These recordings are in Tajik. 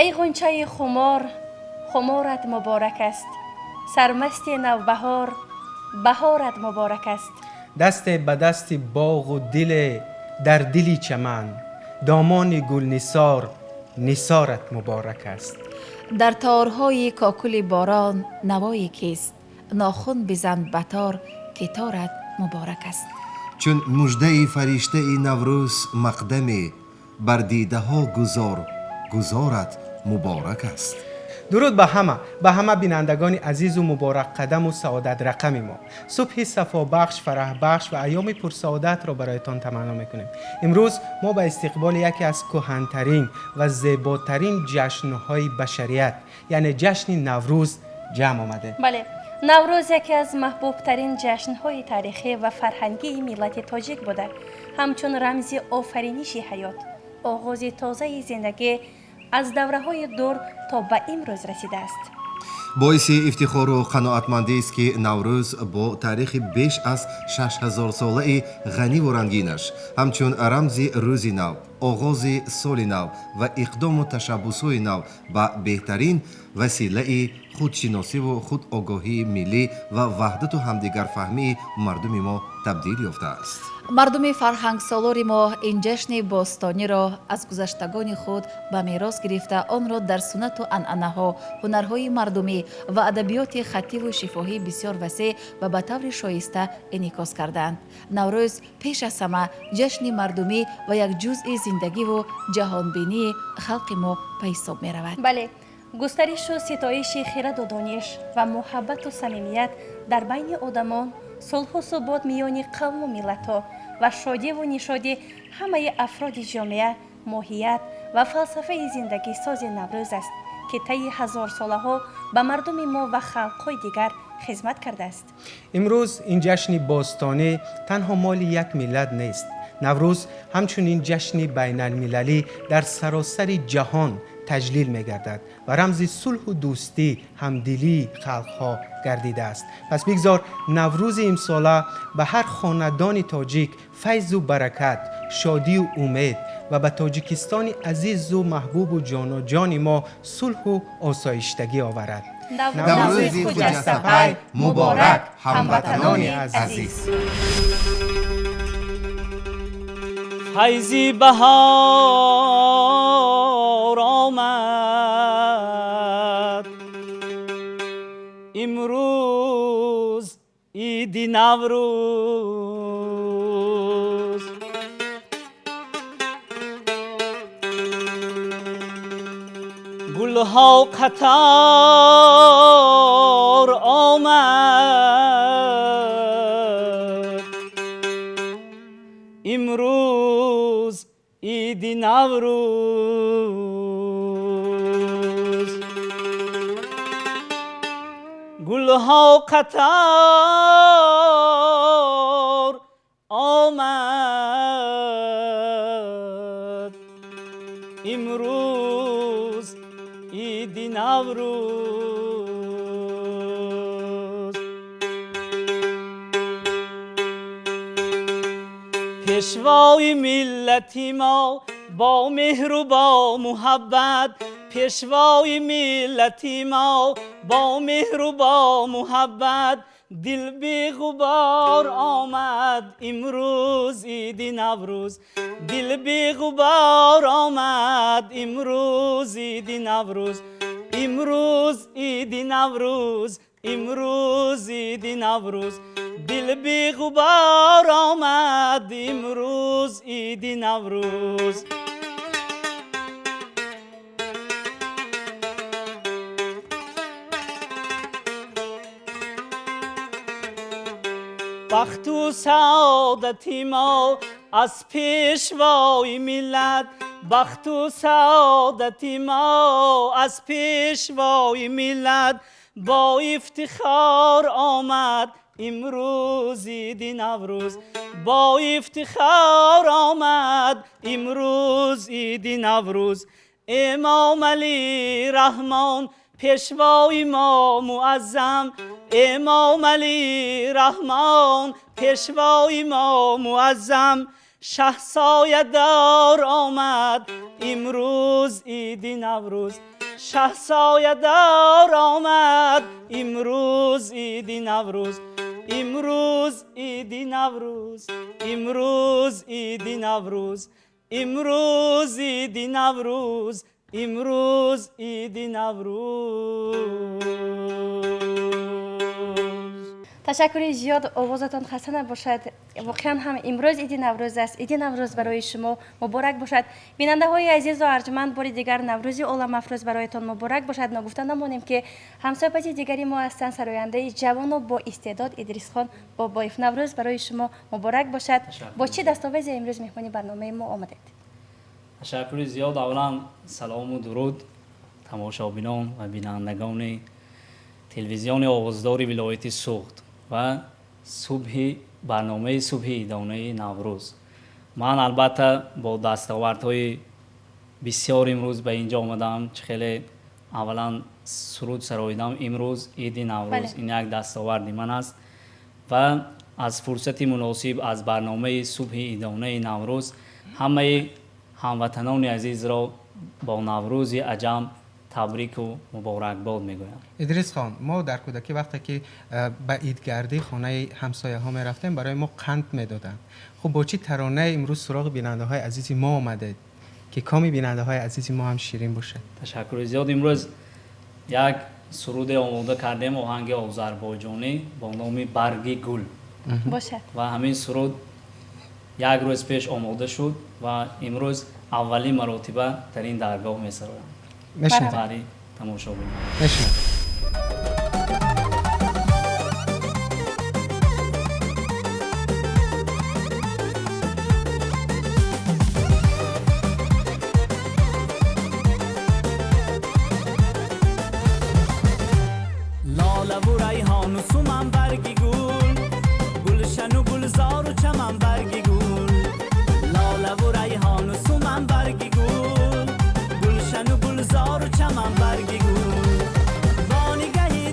Эй ғунчаи хумор, хуморат муборак аст. Сармасти навбаҳор, баҳорат муборак аст. Дасте ба дасти боғу диле дар дили чаман, домони гулнисор, нисорат муборак аст. Дар торҳои кокули борон навое кист, нохун бизан ба тор, ки торат муборак аст. Чун муждаи фариштаи Наврӯз мақдаме, бар дидаҳо гузор, гузорат муборак аст. Дуруд ба ҳама бинандагони азизу муборакқадаму саодатрақами мо. Субҳи сафобахш, фараҳбахш ва айёми пурсаодатро бароятон таманно мекунем. Имрӯз мо ба истиқболи яке аз кӯҳантарин ва зеботарин ҷашнҳои башарият, яъне ҷашни Наврӯз, ҷамъ омадем. Бале, Наврӯз яке аз маҳбубтарин ҷашнҳои таърихӣ ва фарҳангии миллати тоҷик буда, ҳамчун рамзи офариниши ҳаёт, оғози тозаи зиндагӣ аз давраҳои дур то ба имрӯз расидааст. Боиси ифтихору қаноатмандист, ки Наврӯз бо таърихи беш аз 6000-солаи ғаниву рангинаш ҳамчун рамзи рӯзи нав, оғози соли нав ва иқдому ташаббусҳои нав ба беҳтарин василаи худшиносиву худогоҳии миллӣ ва ваҳдату ҳамдигарфаҳмии мардуми мо табдил ёфтааст. Мардуми фарҳангсолори мо ин ҷашни бостониро аз гузаштагони худ ба мерос гирифта, онро дар суннату анъанаҳо, ҳунарҳои мардумӣ ва адабиёти хаттиву шифоҳӣ бисёр васеъ ва ба таври шоиста инъикос кардаанд. Наврӯз пеш аз ҳама ҷашни мардумӣ ва як ҷузъи зиндагиву ҷаҳонбинии халқи мо ба ҳисоб меравад. Бале, густаришу ситоиши хираду дониш ва муҳаббату самимият дар байни одамон, сулҳу субот миёни қавму миллатҳо ва шодиву нишоди ҳамаи афроди ҷомеа моҳият ва фалсафаи зиндагисози Наврӯз аст, ки таи ҳазорсолаҳо ба мардуми мо ва халқҳои дигар хизмат кардааст. Имрӯз ин ҷашни бостонӣ танҳо моли як миллат нест. Наврӯз ҳамчунин ҷашни байналмилалӣ дар саросари ҷаҳон таҷлил мегардад ва рамзи сулҳу дӯстӣ, ҳамдилии халқҳо гардидааст. Пас бигзор Наврӯзи имсола ба ҳар хонадони тоҷик файзу баракат, шодию умед ва ба Тоҷикистони азизу маҳбубу ҷоноҷони мо сулҳу осоиштагӣ оварад. Наврӯзи хуҷастапай муборак, ҳамватанони азиз! Файзи баҳор омад, имрӯз иди Наврӯз. Гулҳо қатор омад, имрӯз иди Наврӯз. Гулҳо қатор омад, имрӯз иди Наврӯз. Пешвои миллати мо бо меҳру бо муҳаббат, пешвои миллати мо бо меҳру бо муҳаббат, дил беғубор омад, имрӯз иди Наврӯз. Дил беғубор омад, имрӯз иди Наврӯз. Имрӯз иди Наврӯз, имрӯз иди Наврӯз. Дил беғубор омад, имрӯз иди Наврӯз. Бахту саодати мо аз пешвои миллат, бахту саодати мо аз пешвои миллат бо ифтихор омад, имрӯз иди Наврӯз. Бо ифтихор омад, имрӯз иди Наврӯз. Эмомалӣ Раҳмон, пешвои мо муаззам, Эмомалӣ Раҳмон, пешвои мо муаззам, шаҳсоядор омад, имрӯз иди Наврӯз. Шаҳсоядор омад. Имрӯз иди Наврӯз, имрӯз иди Наврӯз, имрӯз иди Наврӯз, имрӯз иди Наврӯз, имрӯз иди Наврӯз. Ташаккури зиёд, овозатон хаста набошад. Воқеан ҳам имрӯз иди Наврӯз аст. Иди Наврӯз барои шумо муборак бошад. Бинандаҳои азизу арҷманд, бори дигар Наврӯзи оламафрӯз бароятон муборак бошад. Ногуфта намонем, ки ҳамсӯҳбати дигари мо ҳастанд сарояндаи ҷавону бо истеъдод Идрисхон Бобоев. Наврӯз барои шумо муборак бошад. Бо чӣ дастовезе имрӯз меҳмони барномаи мо омадед? Ташаккури зиёд. Аввалан, салому дуруд тамошобинон ва бинандагони телевизиони овоздори вилояти Суғд ва субҳи барномаи субҳи идонаи Наврӯз. Ман, албатта, бо дастовардҳои бисёр имрӯз ба ин ҷо омадам. Чӣ хеле аввалан суруд сароидам, имрӯз иди Наврӯз, ин як дастоварди ман аст ва аз фурсати муносиб аз барномаи субҳи идонаи Наврӯз ҳамаи ҳамватанони азизро бо Наврӯзи аҷам табрику муборакбод мегӯям. Идрисхон, мо дар кӯдакӣ вақте ки ба идгардӣ хонаи ҳамсояҳо мерафтем, барои мо қанд медоданд. Хуб, бо чӣ таронае имрӯз суроғи бинандаҳои азизи мо омадед, ки коми бинандаҳои азизи мо ҳам ширин бошад? Ташаккури зиёд. Имрӯз як суруде омода кардем, оҳанги озарбойҷонӣ бо номи «Барги гул». Бошад. Ва ҳамин суруд як рӯз пеш омода шуд ва имрӯз аввалин маротиба дар ин даргоҳ месароям. Мешунавем. Барои тамошобинон. Мешунавем. Лолаву райҳону суман, барги гул, гулшану гулзору чаман, барги гул, лолаву райҳону суман, барги гул, гулшану гулзору чаман, барги гул, бо нигаҳи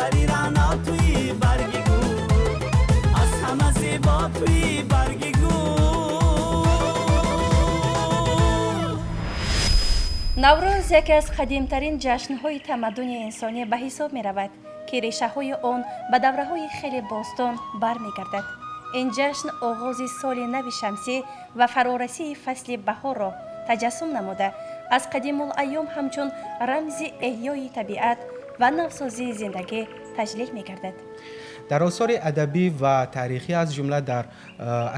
Пари рано туи барги гул, аз ҳама зебо туи барги гул. Наврӯз яке аз қадимтарин ҷашнҳои тамаддуни инсонӣ ба ҳисоб меравад, ки решаҳои он ба давраҳои хеле бостон бармегардад. Ин ҷашн оғози соли нави шамсӣ ва фарорасии фасли баҳорро таҷассум намуда, аз қадимулайём ҳамчун рамзи эҳёи табиат ва навсозии зиндагӣ таҷлил мегардад. Дар осори адабӣ ва таърихӣ, аз ҷумла дар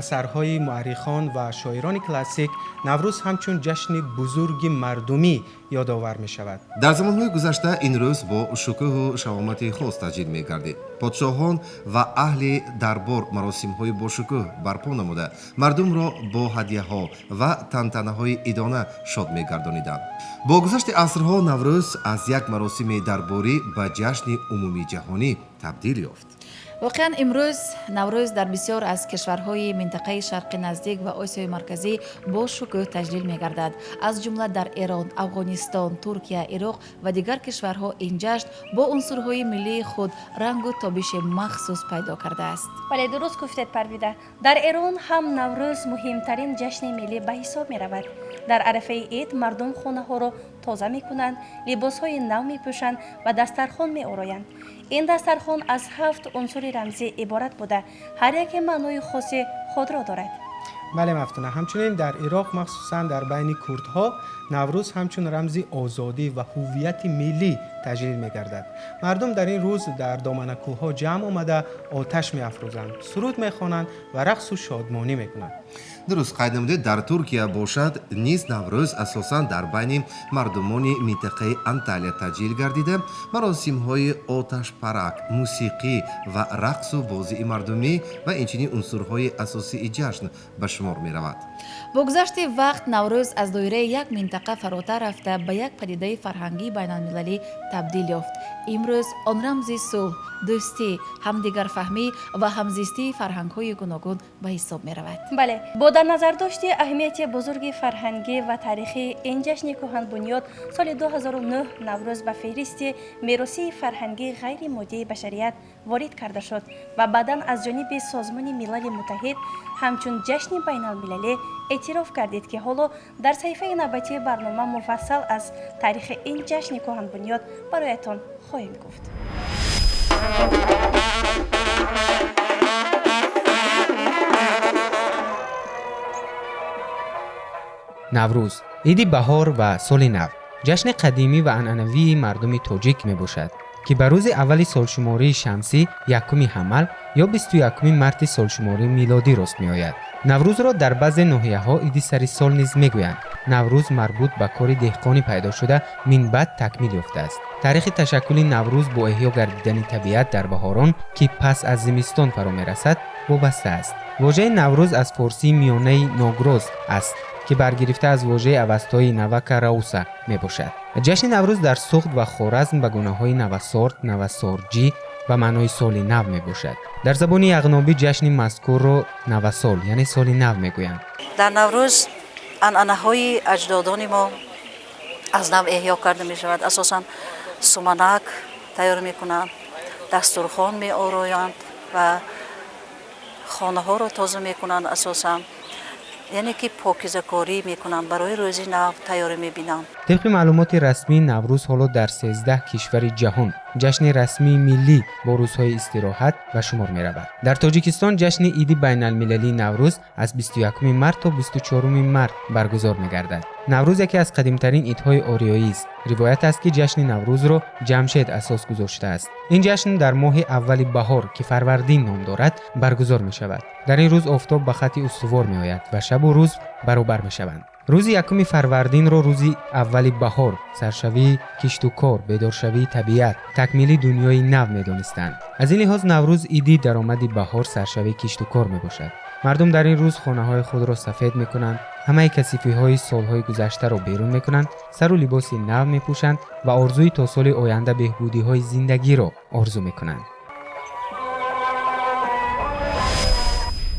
асарҳои муаррихон ва шоирони классик, Наврӯз ҳамчун ҷашни бузурги мардумӣ ёдовар мешавад. Дар замонҳои гузашта ин рӯз бо шукӯҳу шаҳомати хос таҷлил мегардид. Подшоҳон ва аҳли дарбор маросимҳои бошукӯҳ барпо намуда, мардумро бо ҳадияҳо ва тантанаҳои идона шод мегардониданд. Бо гузашти асрҳо Наврӯз аз як маросими дарборӣ ба ҷашни умумии ҷаҳонӣ табдил ёфт. Воқеан, имрӯз Наврӯз дар бисёр аз кишварҳои минтақаи Шарқи Наздик ва Осиёи Марказӣ бо шукӯҳ таҷлил мегардад. Аз ҷумла дар Эрон, Афғонистон, Туркия, Ироқ ва дигар кишварҳо ин ҷашн бо унсурҳои миллии худ рангу тобиши махсус пайдо кардааст. Бале, дуруст гуфтед, Парвида. Дар Эрон ҳам Наврӯз муҳимтарин ҷашни миллӣ ба ҳисоб меравад. Дар арафаи ид мардум хонаҳоро тоза мекунанд, либосҳои нав мепӯшанд ва дастархон меороянд. Ин дастархон аз ҳафт унсури рамзӣ иборат буда, ҳар яке маънои хоси худро дорад. Бале, Мафтуна, ҳамчунин дар Ироқ, махсусан дар байни курдҳо, Наврӯз ҳамчун рамзи озодӣ ва ҳуввияти миллӣ таҷлил мегардад. Мардум дар ин рӯз дар доманакӯҳҳо ҷамъ омада, оташ меафрӯзанд, суруд мехонанд ва рақсу шодмонӣ мекунанд. Дуруст қайд намудед. Дар Туркия бошад низ Наврӯз асосан дар байни мардумони минтақаи Анталия таҷлил гардида, маросимҳои оташпарак, мусиқӣ ва рақсу бозии мардумӣ ва инчунин унсурҳои асосии ҷашн ба шумор меравад. Бо гузашти вақт Наврӯз аз доираи як минтақа фаротар рафта, ба як падидаи фарҳангии байналмилалӣ табдил ёфт. Имрӯз он рамзи сулҳ, дӯстӣ, ҳамдигарфаҳмӣ ва ҳамзистии фарҳангҳои гуногун ба ҳисоб меравад. Бале, бо дар назардошти аҳамияти бузурги фарҳангӣ ва таърихии ин ҷашни кӯҳанбунёд, соли 2009 Наврӯз ба феҳристи меросии фарҳангии ғайримоддии башарият ворид карда шуд ва баъдан аз ҷониби Созмони Милали Муттаҳид ҳамчун ҷашни байналмилалӣ эътироф гардид, ки ҳоло дар саҳифаи навбатии барнома муфассал аз таърихи ин ҷашни кӯҳанбунёд бароятон хоҳем гуфт. Наврӯз иди баҳор ва соли нав, ҷашни қадимӣ ва анъанавии мардуми тоҷик мебошад, ки ба рӯзи аввали солшумории шамсӣ, 1 ҳамал ё 21 марти солшумории милодӣ рост меояд. Наврӯзро дар баъзе ноҳияҳо иди сари сол низ мегӯянд. Наврӯз марбут ба кори деҳқонӣ пайдо шуда, минбаъд такмил ёфтааст. Таърихи ташаккули Наврӯз бо эҳё гардидани табиат дар баҳорон, ки пас аз зимистон фаро мерасад, вобаста аст. Вожаи Наврӯз аз форсии миёнаи ногроз аст, ки баргирифта аз вожаи авастои навака рауса мебошад. Ҷашни Наврӯз дар Суғд ва Хоразм ба гунаҳои Навасорд, Навасорҷӣ ба маънои соли нав мебошад. Дар забони яғнобӣ ҷашни мазкурро Навасол, яъне соли нав мегӯянд. Дар Наврӯз анъанаҳои аҷдодони мо аз нав эҳё карда мешавад. Асосан суманак тайёр мекунанд, дастурхон меороянд ва хонаҳоро тоза мекунанд, асосан яъне ки покизакорӣ мекунанд, барои рӯзи нав тайёрӣ мебинанд. Тибқи маълумоти расмӣ, Наврӯз ҳоло дар 13 кишвари ҷаҳон ҷашни расмии миллӣ бо рӯзҳои истироҳат ба шумор меравад. Дар Тоҷикистон ҷашни иди байналмилалии Наврӯз аз 21 март то 24 март баргузор мегардад. Наврӯз яке аз қадимтарин идҳои ориёист. Ривоят аст, ки ҷашни Наврӯзро Ҷамшед асос гузоштааст. Ин ҷашн дар моҳи аввали баҳор, ки фарвардин ном дорад, баргузор мешавад. Дар ин рӯз офтоб ба хатти устувор меояд ва шабу рӯз баробар мешаванд. Рӯзи 1 фарвардинро рӯзи аввали баҳор, саршавии кишту кор, бедоршавии табиат, такмили дунёи нав медонистанд. Аз ин лиҳоз Наврӯз иди даромади баҳор, саршавии кишту кор мебошад. Мардум дар ин рӯз хонаҳои худро сафед мекунанд, ҳамаи касифиҳои солҳои гузаштаро берун мекунанд, сару либоси нав мепӯшанд ва орзуи то соли оянда беҳбудиҳои зиндагиро орзу мекунанд.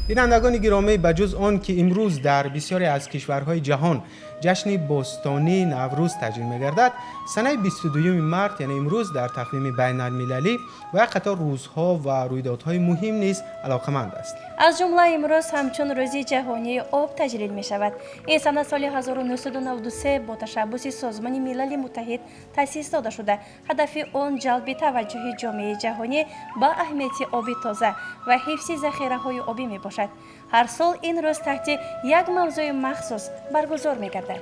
Бинандагони гиромӣ, ба ҷуз он ки имрӯз дар бисёре аз кишварҳои ҷаҳон ҷашни бостонии Наврӯз таҷлил мегардад, санаи 22 март, яъне имрӯз, дар тақвими байналмилалӣ ба як қатор рӯзҳо ва рӯйдодҳои муҳим низ алоқаманд аст. Аз ҷумла имрӯз ҳамчун Рӯзи ҷаҳонии об таҷлил мешавад. Ин сана соли 1993 бо ташаббуси Созмони Милали Муттаҳид таъсис дода шуда, ҳадафи он ҷалби таваҷҷӯҳи ҷомеаи ҷаҳонӣ ба аҳамияти оби тоза ва ҳифзи захираҳои обӣ мебошад. Ҳар сол ин рӯз таҳти як мавзӯи махсус баргузор мегардад.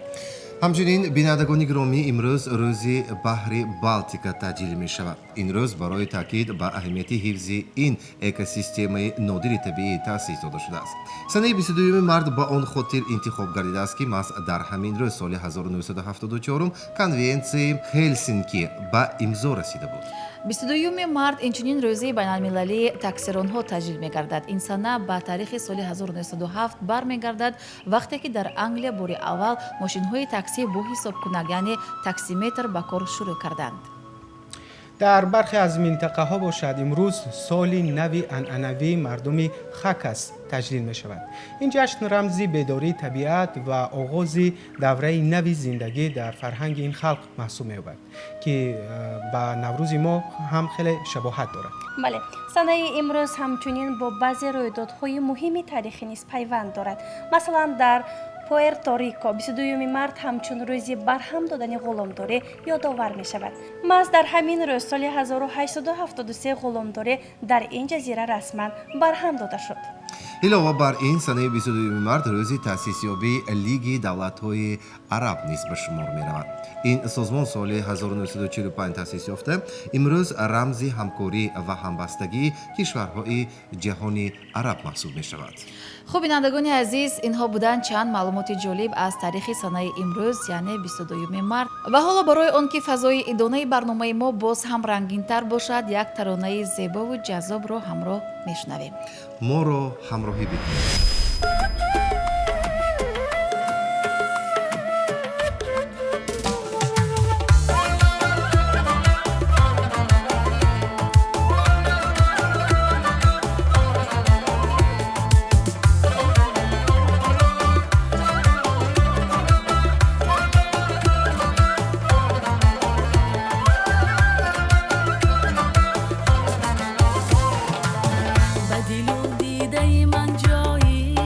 Ҳамчунин, бинандагони гиромӣ, имрӯз Рӯзи баҳри Балтика таҷлил мешавад. Ин рӯз барои таъкид ба аҳамияти ҳифзи ин экосистемаи нодири табиӣ таъсис дода шудааст. Санаи 22 март ба он хотир интихоб гардидааст, ки маҳз дар ҳамин рӯз соли 1974 Конвенсияи Хелсинки ба имзо расида буд. 22 март инчунин Рӯзи байналмилалии таксиронҳо таҷлил мегардад. Ин сана ба таърихи соли 1907 бармегардад, вақте ки дар Англия бори аввал мошинҳои таксӣ бо ҳисобкунак, яъне таксиметр, ба кор шурӯъ карданд. Дар бархе аз минтақаҳо бошад, имрӯз соли нави анъанавии мардуми Хакас таҷлил мешавад. Ин ҷашн рамзи бедории табиат ва оғози давраи нави зиндагӣ дар фарҳанги ин халқ маҳсуб меёбад, ки ба Наврӯзи мо ҳам хеле шабоҳат дорад. Бале, санаи имрӯз ҳамчунин бо баъзе рӯйдодҳои муҳими таърихӣ низ пайванд дорад. Масалан, дар Пуэрто-Рико 22 март ҳамчун рӯзи барҳам додани ғуломдорӣ ёдовар мешавад. Маҳз дар ҳамин рӯз соли 1873 ғуломдорӣ дар ин ҷазира расман барҳам дода шуд. Илова бар ин, санаи 22 март рӯзи таъсисёбии Лиги давлатҳои араб низ ба шумор меравад. Ин созмон соли 1945 таъсис ёфта, имрӯз рамзи ҳамкорӣ ва ҳамбастагии кишварҳои ҷаҳони араб маҳсуб мешавад. Хуб, бинандагони азиз, инҳо буданд чанд маълумоти ҷолиб аз таърихи санаи имрӯз, яъне 22 март. Ва ҳоло барои он ки фазои идонаи барномаи мо боз ҳам рангинтар бошад, як таронаи зебову ҷаззобро ҳамроҳ мешунавем. Моро ҳамроҳӣ бикунед. Ба дилу дидаи ман ҷои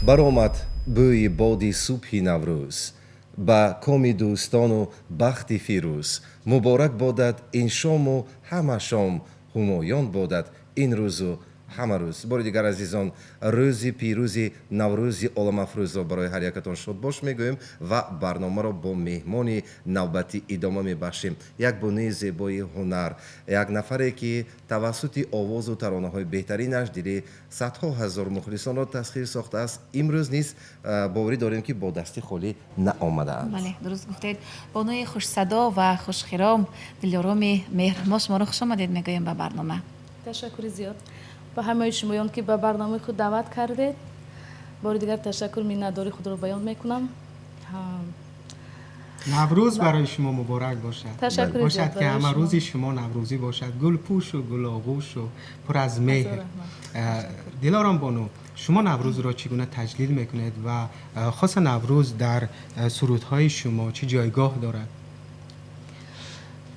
Баромад бӯи боди субҳи Наврӯз, ба коми дӯстону бахти фирӯз. Муборак бодад ин шому ҳама шом, ҳумоён бодад ин рӯзу ҳама рӯз. Бори дигар, азизон, рӯзи пирӯзи Наврӯзи оламафрӯзро барои ҳар якатон шодбош мегӯем ва барномаро бо меҳмони навбатӣ идома мебахшем. Як бонуи зебои ҳунар, як нафаре, ки тавассути овозу таронаҳои беҳтаринаш дили садҳо ҳазор мухлисонро тасхир сохтааст, имрӯз низ боварӣ дорем, ки бо дасти холӣ наомадаанд. Бале, дуруст гуфтед. Бонуи хушсадо ва хушхиром Дилёроми Меҳр, мо шуморо хушомадед мегӯем ба барнома. Ташаккури зиёд ба ҳамаи шумоён, ки ба барномаи худ даъват кардед. Бори дигар ташаккур, миннатдории худро баён мекунам. Наврӯз барои шумо муборак бошад. Ташаккури бошад, зиёд ки барои ҳама шумо. Рӯзи шумо наврӯзӣ бошад, гулпӯшу гулоғӯшу пур аз меҳр. Дилором бону, шумо Наврӯзро чӣ гуна таҷлил мекунед ва хоса Наврӯз дар сурудҳои шумо чӣ ҷойгоҳ дорад?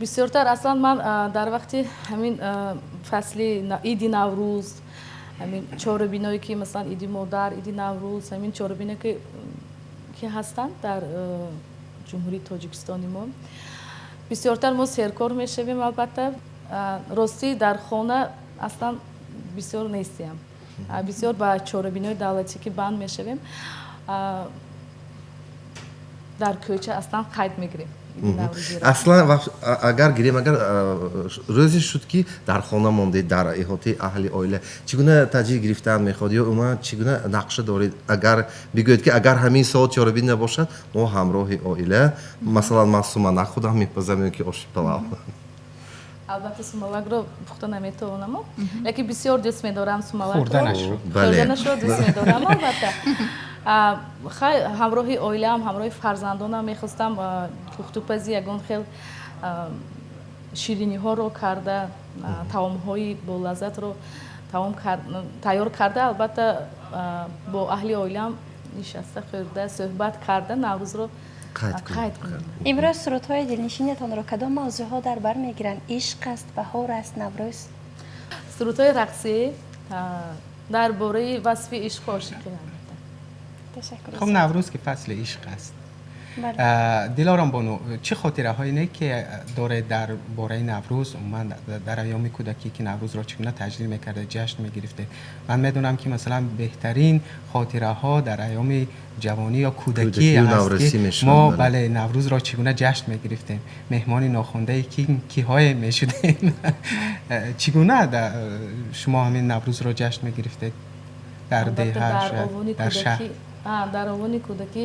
Бисёртар аслан ман дар вақти ҳамин фасли иди Наврӯз, ҳамин чорабиное, ки масалан иди Модар, иди Наврӯз, ҳамин чорабиное, ки ҳастанд дар Ҷумҳурии Тоҷикистони мо, бисёртар мо серкор мешавем. Албатта, ростӣ, дар хона аслан бисёр нестиям. Бисёр ба чорабинои давлатӣ ки банд мешавем, дар кӯча аслан қайд мегирем иди Наврӯзиро. Аслан агар гирем, агар рӯзе шуд, ки дар хона мондед, дар иҳотаи аҳли оила чӣ гуна таҷлил гирифтан мехоҳед ё умуман чӣ гуна нақша доред? Агар бигӯед, ки агар ҳамин соат чорабин набошад, мо ҳамроҳи оила, масалан, ман суманак худам мепазам ё ки оши палав. Албатта, сумалакро пухта наметавонам, лекин бисёр дӯст медорам сумалакро. Хӯрданашро. Бале. Хӯрданашро дӯст медорам, албатта. Хай, ҳамроҳи оилаам, ҳамроҳи фарзандонам мехостам пухтупази ягон хел шириниҳоро карда, таомҳои болаззатро тайёр карда, албатта, бо аҳли оилаам нишаста, хӯрда, суҳбат карда, Наврӯзро қайд кунем. Қайд кунем. Имрӯз сурудҳои дилнишинатонро кадом мавзӯъҳо дар бар мегиранд? Ишқ аст, баҳор аст, Наврӯз? Сурудҳои рақсӣ дар бораи васфи ишқу ошиқӣ, албатта. Ташаккур. Хуб, Наврӯз ки фасли ишқ аст. Бале. Дилором бону, чӣ хотираҳое не ки доред дар бораи Наврӯз, умуман дар айёми кӯдакӣ, ки Наврӯзро чӣ гуна таҷлил мекардед, ҷашн мегирифтед? Ман медонам, ки масалан беҳтарин хотираҳо дар айёми ҷавонӣ ё кӯдакӣ кӯдакию аст, наврасӣ ки мешавад, мо бале. Бале, Наврӯзро чӣ гуна ҷашн мегирифтем, меҳмони нохондаи киҳое мешудем. Чӣ гуна шумо ҳамин Наврӯзро ҷашн мегирифтед дар Албатта, деҳа, дар шояд, овони дар шаҳр? кӯдакӣ, дар овони кӯдакӣ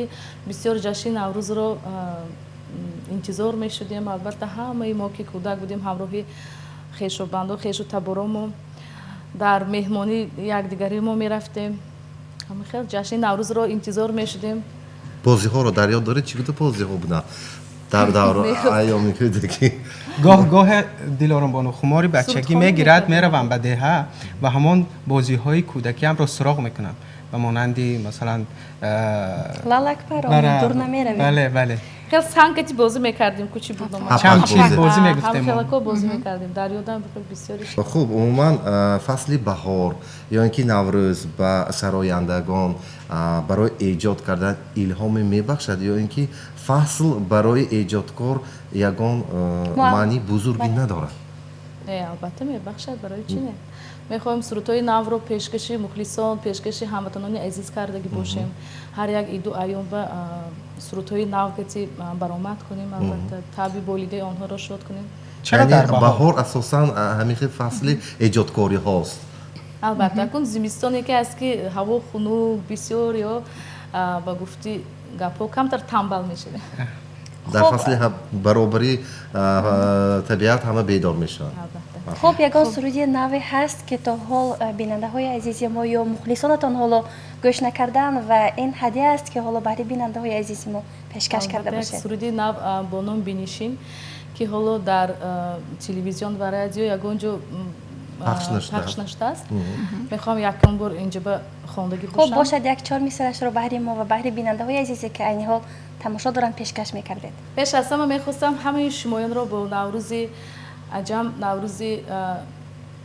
бисёр ҷашни Наврӯзро интизор мешудем. Албатта, ҳамаи мо, ки кӯдак будем, ҳамроҳи хешобандо, хешу таборомо дар меҳмонӣ якдигари мо мерафтем, ҳама хел ҷашни Наврӯзро интизор мешудем. Бозиҳоро дар ёд доред? Чӣ гуна бозиҳо буданд дар давр Не. айёми кӯдакӣ? Гоҳ гоҳе, Дилором бону, хумори бачагӣ Сурудхонӣ мегирад, мекардем. меравам ба деҳа ва ҳамон бозиҳои кӯдакиамро суроғ мекунам, ба монанди масалан Лалак парон, дур намеравем. Бале. Хел санкати бозӣ мекардем, кучи будам. Ҳапак Чамчик бозӣ. бозӣ мегуфтем мо. Ҳамхелако бозӣ мекардем, дар ёдам бисёри. Хуб, умуман фасли баҳор ё ин ки Наврӯз ба сарояндагон барои эҷод кардан илҳоме мебахшад ё ин ки фасл барои эҷодкор ягон маънии бузургӣ надорад? Не, албатта, мебахшад. Барои чӣ не? Мехоҳем сурудҳои навро пешкаши мухлисон, пешкаши ҳамватанони азиз кардагӣ бошем. Ҳар як иду айём ба сурудҳои нав кати баромад кунем, албатта, таъби болидаи онҳоро шод кунем. Чаро Яъне дар баҳор? Баҳор асосан ҳамин хел фасли эҷодкориҳост. Албатта, акун зимистон яке аст, ки ҳаво хунук бисёр, ё ба гуфти гапҳо камтар тамбал мешавем. Дар Хуб. фасли баробарӣ табиат ҳама бедор мешаванд. Албатта. Хуб, ягон суруди наве ҳаст, ки то ҳол бинандаҳои азизи мо ё мухлисонатон ҳоло гӯш накардан ва ин ҳадя аст, ки ҳоло баҳри бинандаҳои азизи мо пешкаш карда Албатта, як бошед? суруди нав бо ном «Бинишин», ки ҳоло дар телевизион ва радио ягон ҷо пахш нашудааст. Пахш нашудааст. Мехоҳам якум бор инҷа ба хондагӣ Хуб, бошам. бошад, як чор мисрашро баҳри мо ва баҳри бинандаҳои азизе, ки айни ҳол тамошо доранд, пешкаш мекардед. Пеш аз ҳама мехостам ҳамаи шумоёнро бо Наврӯзи аҷам, Наврӯзи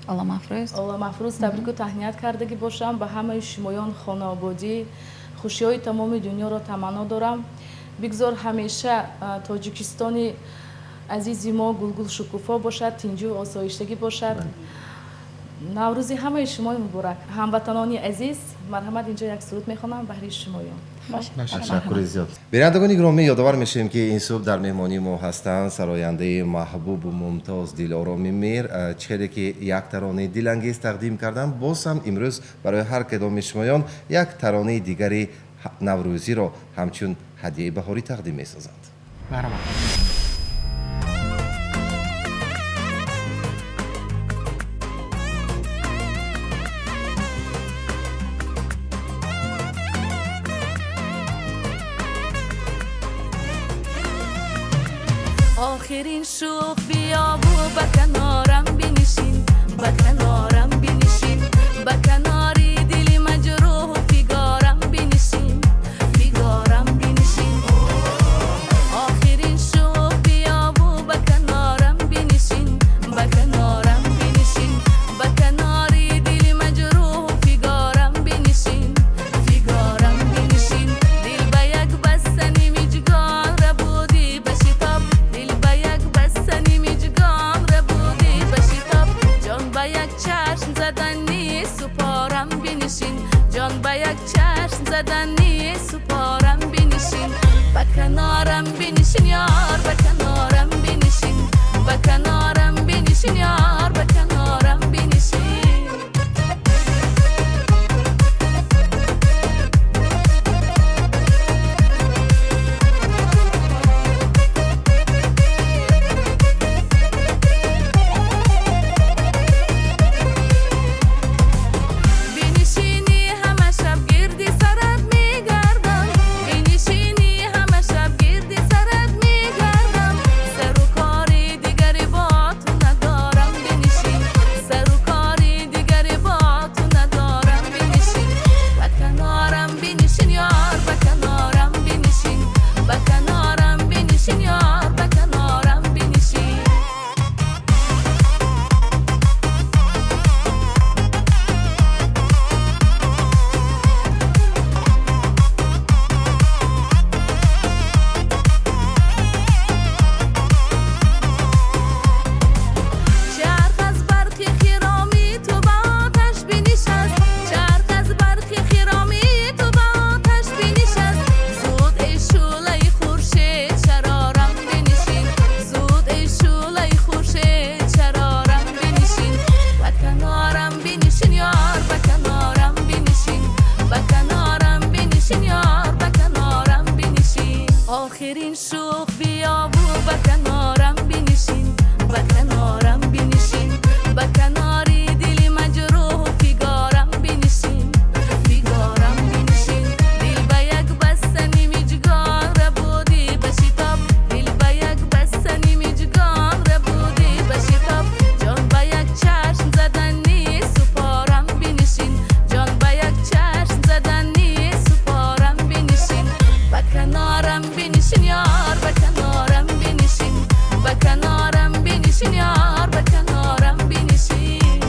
Оламафрӯз. Оламафрӯз табрику таҳният кардагӣ бошам. Ба ҳамаи шумоён хонаободӣ, Хушиҳои тамоми дунёро таманно дорам. Бигзор ҳамеша Тоҷикистони азизи мо гулгул шукуфо бошад, тинҷу осоиштагӣ бошад. Наврӯзи ҳамаи шумо муборак. Ҳамватанони азиз, марҳамат, инҷо як суруд мехонам баҳри шумоён. Ташаккури зиёд. Бинандагони гиромӣ, ёдовар мешавем, ки ин субҳ дар меҳмонии мо ҳастанд сарояндаи маҳбубу мумтоз Дилороми Мир. Чеҳре ки як таронаи дилангез тақдим кардам, боз ҳам имрӯз барои ҳар кадоми шумоён як таронаи дигари наврӯзиро ҳамчун ҳадияи баҳорӣ тақдим месозанд. Марҳамат. Охирин шӯх биёву ба канорам бинишин, ба канорам бинишин, ба канори дили маҷрӯҳу фигорам бинишин, фигорам бинишин. Охирин шӯх биёву ба канорам бинишин, ба канорам бинишин, ба канори дили маҷрӯҳу фигорам бинишин, фигорам бинишин. Дил ба як бастани миҷгон рабудӣ ба шитоб, дил ба як бастани миҷгон рабудӣ ба шитоб. Ҷон ба як чашм задани супорам бинишин, ҷон ба як чашм задани супорам бинишин. Ба канорам бинишин, ёр, ба канорам бинишин, ба канорам бинишин, ёр, ба канорам бинишин. Бинишинӣ ҳама шаб гирди сарат мегардам, бинишинӣ ҳама шаб гирди сарат мегардам. Сару кори дигаре бо ту надорам, бинишин, сару кори дигаре бо ту надорам, бинишин. Ба канорам бинишин, ёр, ба канорам бинишин, ба канорам бинишин, ёр, ба канорам бинишин. Чарх аз барқи хиромӣ ту ба оташ бинишаст, чарх аз барқи хиромӣ ту ба оташ бинишаст. Зуд эй шӯълаи хуршед шарорам бинишин, зуд эй шӯълаи хуршед шарорам бинишин. Ба канорам бинишин, ёр, ба канорам бинишин, ба канорам бинишин, ёр, ба канорам бинишин. Охирин шӯх биёву ба канорам бинишин, ба канорам бинишин, ба канори дили маҷрӯҳу фигорам бинишин, фигорам бинишин. Дил ба як бастани миҷгон рабудӣ ба шитоб, дил ба як бастани миҷгон рабудӣ ба шитоб. Ҷон ба як чашм задани супорам бинишин, ҷон ба як чашм задани супорам бинишин. Ба канорам бинишин, ёр, ба канорам бинишин, ба канорам бинишин, ёр, ба канорам бинишин.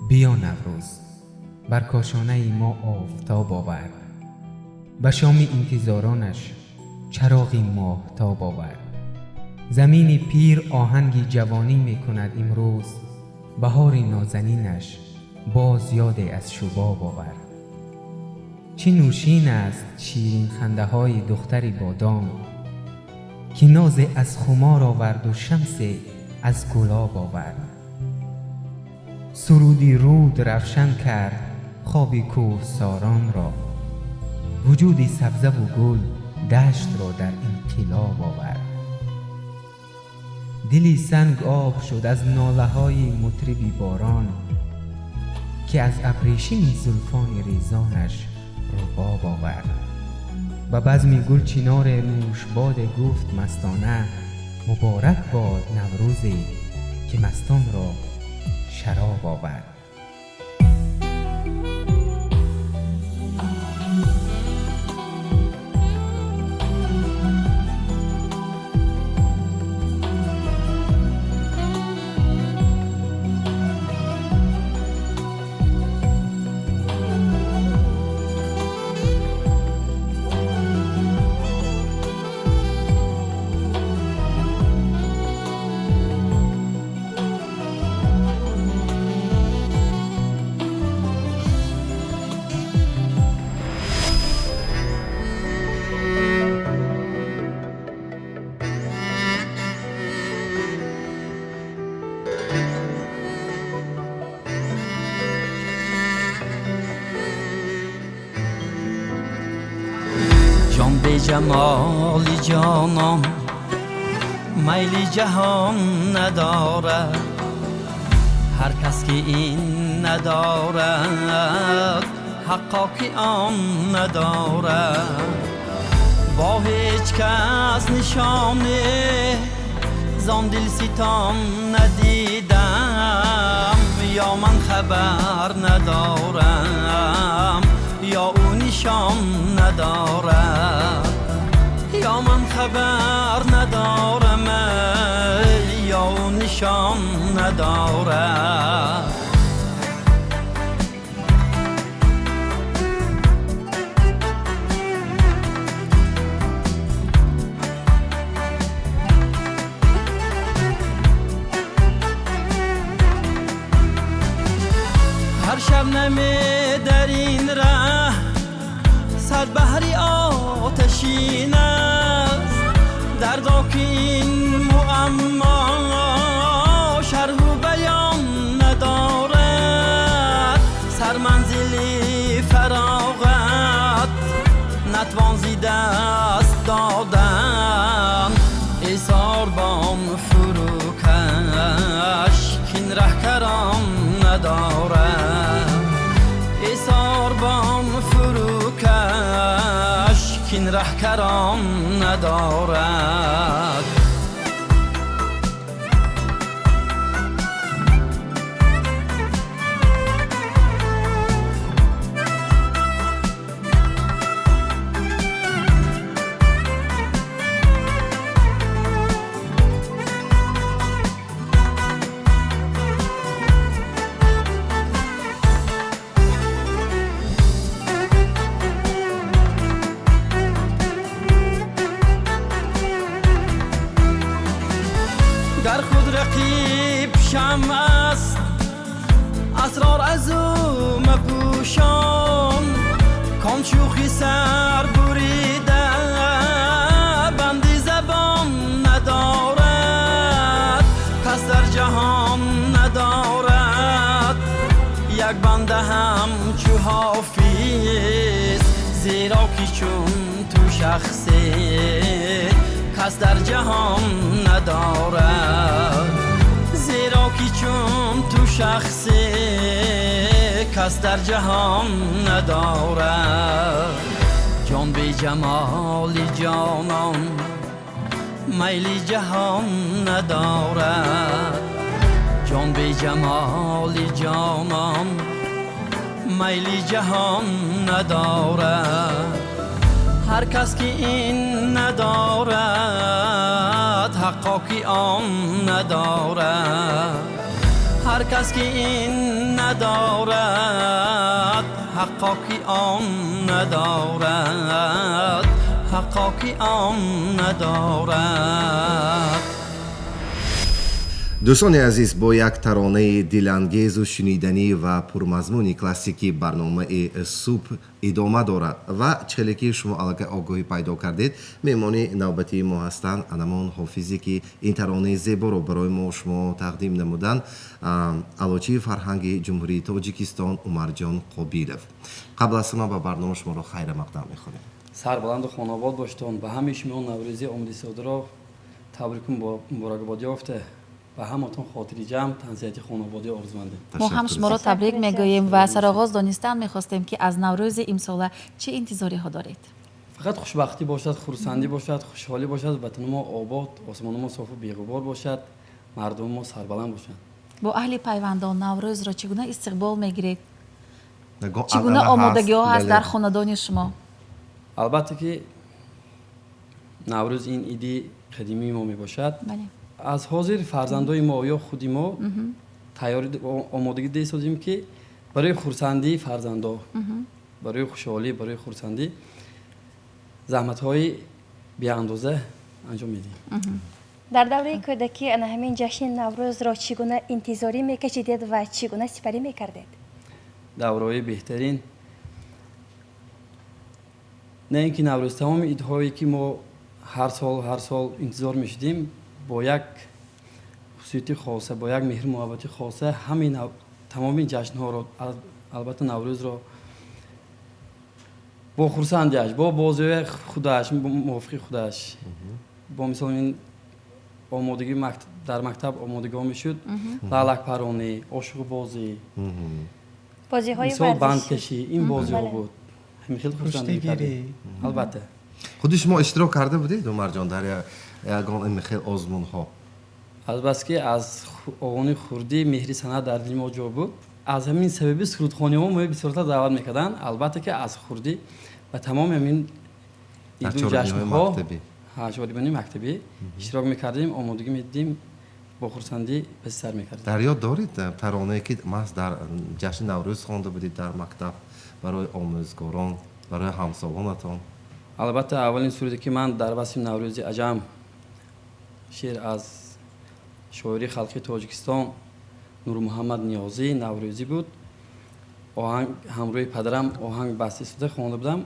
Биё Наврӯз, бар кошонаи мо офтоб овард, ба шоми интизоронаш чароғи моҳтоб овард. Замини пир оҳанги ҷавонӣ мекунад имрӯз, баҳори нозанинаш боз ёде аз шубоб овард. Чӣ нӯшин аст ширинхандаҳои духтари бодом, ки нозе аз хумор оварду шамсе аз гулоб овард. Суруди руд равшан кард хоби кӯҳсоронро, вуҷуди сабзаву гул даштро дар инқилоб овард. Дили санг об шуд аз нолаҳои мутриби борон, ки аз абрешими зулфони резонаш рубоб овард. Ба базми гул чиноре нӯшбоде гуфт мастона, муборак бод наврӯзе ки мастонро шароб овард. Беҷамоли ҷонон майли ҷаҳон надорад, ҳар кас ки ин надорад ҳаққо ки он надорад. Бо ҳеҷ кас нишоне зон дилситон надидам, ё ман хабар надорам ё ӯ нишон надорад, ё ман хабар надорам ё ӯ нишон надорад. Ҳар шабнаме дар ин раҳ сад баҳри оташин аст, дардо ки ин муаммо шарҳу баён надорад. Сарманзили фароғат натвон зи даст додан, эй сорбон фурӯкаш кин раҳкарон надорад, эй сорбон фурӯкаш кин раҳкарон надорад. Гар худ рақиб шамъ аст асрор аз ӯ мапӯшон, кон шӯхи сар бурида банди забон надорад. Кас дар ҷаҳон надорад як банда ҳамчу ҳофиз, зеро ки чун ту шахсе кас дар ҷаҳон надорад, зеро ки чун ту шахсе кас дар ҷаҳон надорад. Ҷон беҷамоли ҷонон майли ҷаҳон надорад, ҷон беҷамоли ҷонон майли ҷаҳон надорад. Ҳар кас ки ин надорад ҳаққо ки он надорад, ҳар кас ки ин надорад ҳаққо ки он надорад, ҳаққо ки он надорад. Дӯстони азиз, бо як таронаи дилангезу шуниданӣ ва пурмазмуни классикӣ барномаи субҳ идома дорад ва чӣ хеле ки шумо аллакай огоҳӣ пайдо кардед, меҳмони навбатии мо ҳастанд анамон ҳофизе ки ин таронаи зеборо барои мо шумо тақдим намуданд, аълочии фарҳанги Ҷумҳурии Тоҷикистон Умарҷон Қобилов. Қабл аз ҳама ба барнома шуморо хайрамақдам мехонем. Сарбаланду хонобод боштон. Ба ҳамаи шумо Наврӯзи омадисодро табрику муборакбодӣ ёфта, ба ҳаматон хотири ҷамъ, тансиҳати хонободӣ орзумандем. Мо ҳам шуморо табрик мегӯем ва сароғоз донистан мехостем ки аз Наврӯзи имсола чӣ интизориҳо доред? Фақат хушбахтӣ бошад, хурсандӣ бошад, хушҳолӣ бошад, ватани мо обод, осмони мо софу беғубор бошад, мардуми мо сарбаланд бошанд. Бо аҳли пайвандон Наврӯзро чӣ гуна истиқбол мегиред? Чӣ гуна омодагиҳо ҳаст дар хонадони шумо? Албатта ки Наврӯз ин иди қадимии мо мебошад. Аз ҳозир фарзандои мо ё худи мо тайёрӣ омодагӣ десозем ки барои хурсандии фарзандо, барои хушҳолӣ, барои хурсандӣ заҳматҳои беандоза анҷом медиҳем. Дар давраи кӯдакӣ ана ҳамин ҷашни Наврӯзро чӣ гуна интизорӣ мекашидед ва чӣ гуна сипарӣ мекардед? Давраҳои беҳтарин на ин ки Наврӯз, тамоми идҳое ки мо ҳар сол ҳар сол интизор мешудем бо як хусусияти хоса, бо як меҳру муҳаббати хоса ҳамаи тамоми ҷашнҳоро, албатта Наврӯзро Бо хурсандиаш, бо бозиҳои худаш, мувофиқи худаш, бо мисол ин омодагӣ дар мактаб омодагиҳо мешуд, лалакпаронӣ, ошуқбозӣ, бозиҳои мисол бандкашӣ, ин бозиҳо буд. Ҳамин хел хурсандӣ мекардем, албатта. Худи шумо иштирок карда будед, Умарҷон, дар ягон ин хел озмунҳо? Азбаски аз овони хурдӣ меҳри санъат дар дили мо ҷо буд, аз ҳамин сабаби сурудхониҳо мо бисёртар даъват мекарданд. Албатта ки аз хурдӣ ба тамоми ҳамин иду ҷашнҳо, чорабиниҳои мактабӣ иштирок мекардем, омодагӣ медидим, бо хурсандӣ ба сар мекардем. Дар ёд доред таронае ки маҳз дар ҷашни Наврӯз хонда будед дар мактаб барои омӯзгорон, барои ҳамсолонатон? Албатта, аввалин суруде ки ман дар васфи Наврӯзи аҷам, шеър аз шоири халқи Тоҷикистон Нурмуҳаммад Ниёзӣ, Наврӯзӣ буд. Оҳанг ҳамрӯи падарам оҳанг баста истода хонда будам.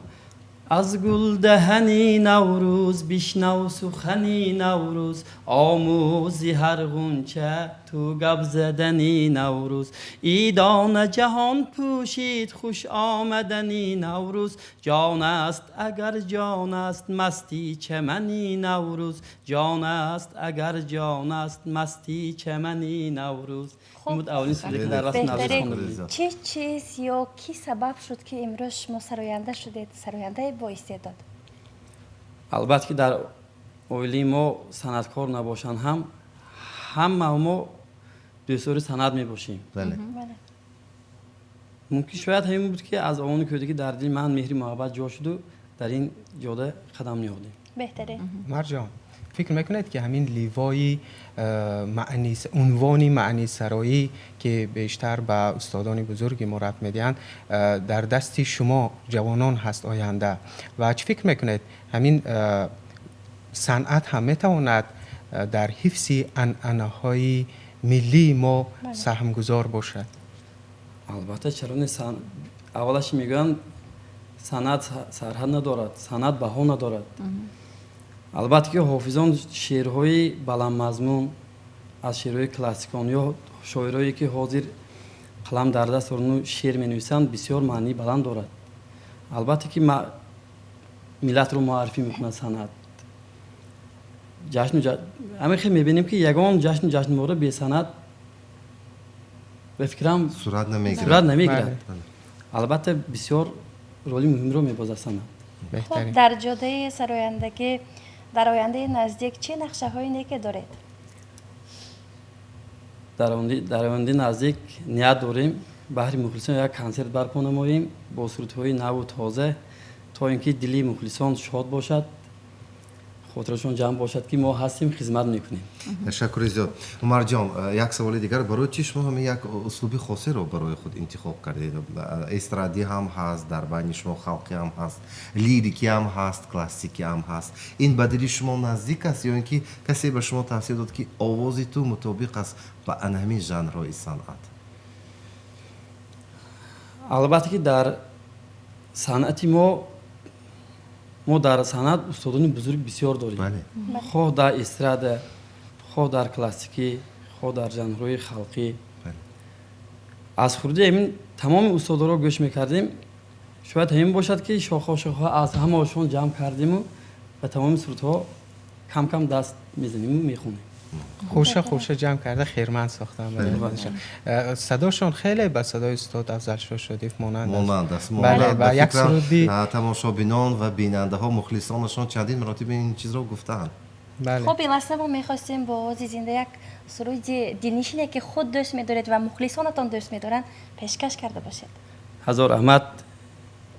Аз гулдаҳани Наврӯз бишнав сухани Наврӯз, омӯзи ҳар ғунча ту гап задани Наврӯз, идона ҷаҳон пӯшид хуш омадани Наврӯз, ҷон аст агар ҷон аст масти чамани Наврӯз, ҷон аст агар ҷон аст масти чамани Наврӯз. Ин буд аввалин суруде ки дар васфи Наврӯз хонда будем. Чӣ чиз ё кӣ сабаб шуд, ки имрӯз шумо сароянда шудед, сарояндаи боистеъдод? Албатта ки дар оилаи мо санъаткор набошанд ҳам, ҳама мо дӯстдори санъат мебошем. Мумкин шояд ҳамин буд, ки аз овони кӯдакӣ дар дили ман меҳри муҳаббат ҷо шуду дар ин ҷода қадам ниҳодем. Беҳтарин. Умарҷон, фикр мекунед, ки ҳамин ливои унвони маънисароӣ, ки бештар ба устодони бузурги мо рабт медиҳанд, дар дасти шумо ҷавонон ҳаст оянда, ва чӣ фикр мекунед, ҳамин санъат ҳам метавонад дар ҳифзи анъанаҳои миллии мо саҳмгузор бошад? Албатта, чаро не? Аввалаш мегӯянд, санъат сарҳад надорад, санъат баҳо надорад. Албатта ки ҳофизон шеърҳои баландмазмун аз шеърҳои классикон ё шоирое ки ҳозир қалам дар даст дорану шеър менависанд, бисёр маънии баланд дорад. Албатта ки миллатро муаррифӣ мекунад санъат. Ҷашну ҳамин хел мебинем, ки ягон ҷашну ҷашнвора бесанъат, ба фикрам, сурат намегирад. Сурат намегирад. Албатта, бисёр роли муҳимро мебозад санъат. Хуб, дар ҷодаи сарояндагӣ дар ояндаи наздик чӣ нақшаҳои неке доред? Дар ояндаи наздик ният дорем баҳри мухлисон як консерт барпо намоем бо сурудҳои наву тоза, то ин ки дили мухлисон шод бошад, хотирашон ҷамъ бошад, ки мо ҳастем, хизмат мекунем. Ташаккури зиёд. Умарҷон, як саволи дигар: барои чӣ шумо ҳамин як услуби хосеро барои худ интихоб кардед? Эстрадӣ ҳам ҳаст дар байни шумо, халқӣ ҳам ҳаст, лирикӣ ҳам ҳаст, классикӣ ҳам ҳаст. Ин ба дили шумо наздик аст ё ин ки касе ба шумо тавсия дод, ки овози ту мутобиқ аст ба ана ҳамин жанрҳои санъат? Албатта ки дар санъати мо дар санъат устодони бузург бисёр дорем, хоҳ дар эстрада, хоҳ дар классикӣ, хоҳ дар жанрҳои халқӣ. Аз хурдӣ ҳамин тамоми устодоро гӯш мекардем. Шояд ҳамин бошад, ки шохо шохо аз ҳамаошон ҷамъ кардему ба тамоми сурудҳо кам кам даст мезанему мехонем. Хӯша хӯша ҷамъ карда хирман сохтам. Садошон хеле ба садои устод Афзалшо Шодиев монанд. Монанд аст. Бале, ва як суруди тамошобинон ва бинандаҳо, мухлисонашон чандин маротиба ин чизро гуфтаанд. Хуб, ин лаҳза мо мехостем бо овози зинда як суруди дилнишине, ки худ дӯст медоред ва мухлисонатон дӯст медоранд, пешкаш карда бошед. Ҳазор раҳмат.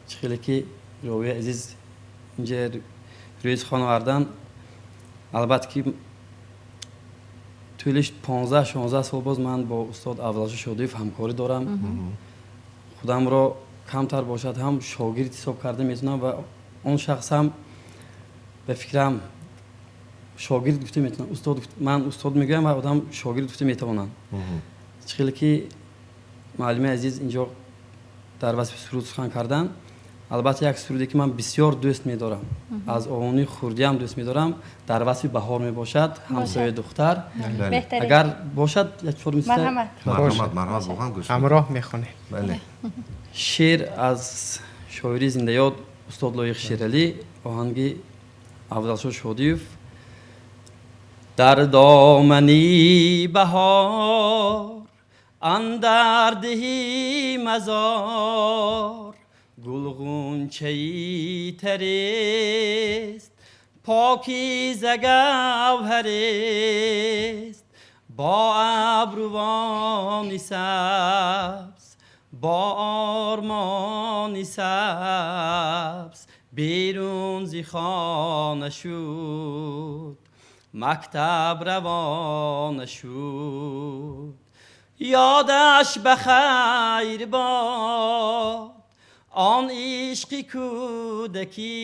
Чӣ хеле ки ровии азиз инҷа рӯи сухан овардан, албатта ки тӯли 15-16 сол боз ман бо устод Афзалшо Шодиев ҳамкорӣ дорам. Худамро камтар бошад ҳам шогирд ҳисоб карда метавонам ва он шахс ҳам, ба фикрам, шогирд гуфта метавонам. Устод, ман устод мегӯям ва одам шогирд гуфта метавонанд. Чӣ хеле ки муаллими азиз инҷо дар васфи суруд сухан карданд, албатта як суруде ки ман бисёр дӯст медорам, аз овони хурдиам дӯст медорам, дар васфи баҳор мебошад, «Ҳамсояи духтар». Агар бошад, як чор мисра. Марҳамат. Ҳамроҳ мехонем. Шеър аз шоири зиндаёд. Устод Лоиқ Шералӣ, оҳанги Афзалшо Шодиев. Дар домани баҳор андар деҳи мазор гулғунчаи тарест, покиза гавҳарест, бо абрувони сабз, бо ормони сабз берун зи хона шуд, мактаб равона шуд. Ёдаш ба хайр бод он ишқи кӯдакӣ,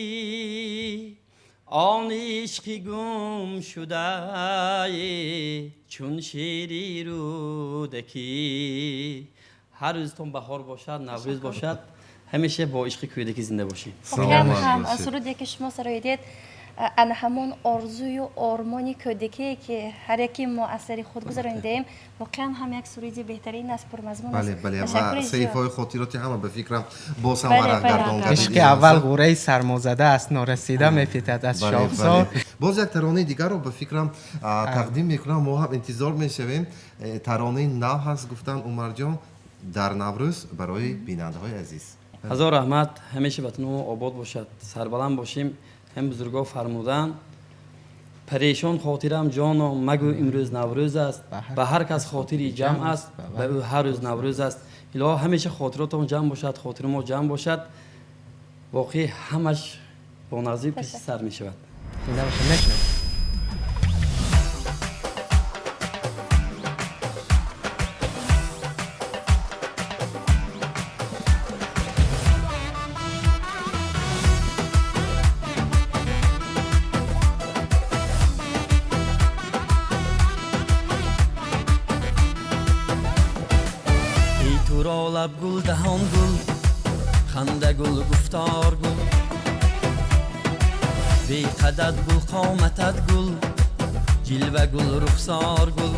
он ишқи гумшудаи чун шери Рӯдакӣ. Ҳар рӯзтон баҳор бошад, Наврӯз бошад, ҳамеша бо ишқи кӯдакӣ зинда бошед. Воқеан ҳам суруде ки шумо сароидед, ана ҳамон орзую ормони кӯдакие ки ҳар яки мо аз сари худ гузаронидаем, воқеан ҳам як суруди беҳтарин аст, пурмазмун аст. Бале, бале, ва саҳифаҳои хотироти ҳама ба фикрам боз ҳам варақгардон гардид. Ишқи аввал ғӯраи сармозада аст, норасида мефитад аз шохсор. Боз як таронаи дигарро ба фикрам тақдим мекунам, мо ҳам интизор мешавем. Таронаи нав ҳаст, гуфтанд Умарҷон, дар Наврӯз барои бинандаҳои азиз. Ҳазор раҳмат, ҳамеша ватани мо обод бошад, сарбаланд бошем. Ҳам бузургҳо фармуданд: парешон хотирам ҷоно магӯ имрӯз Наврӯз аст, ба ҳар кас хотири ҷамъ аст, ба ӯ ҳар рӯз Наврӯз аст. Илоҳо ҳамеша хотиротон ҷамъ бошад, хотири мо ҷамъ бошад, боқӣ ҳамаш бо назир пеши сар мешавад. Зинда бошед, мешунавем. Лаб гул, даҳон гул, ханда гул, гуфтор гул, беқадат гул, қоматат гул, ҷилва гул, рухсор гул.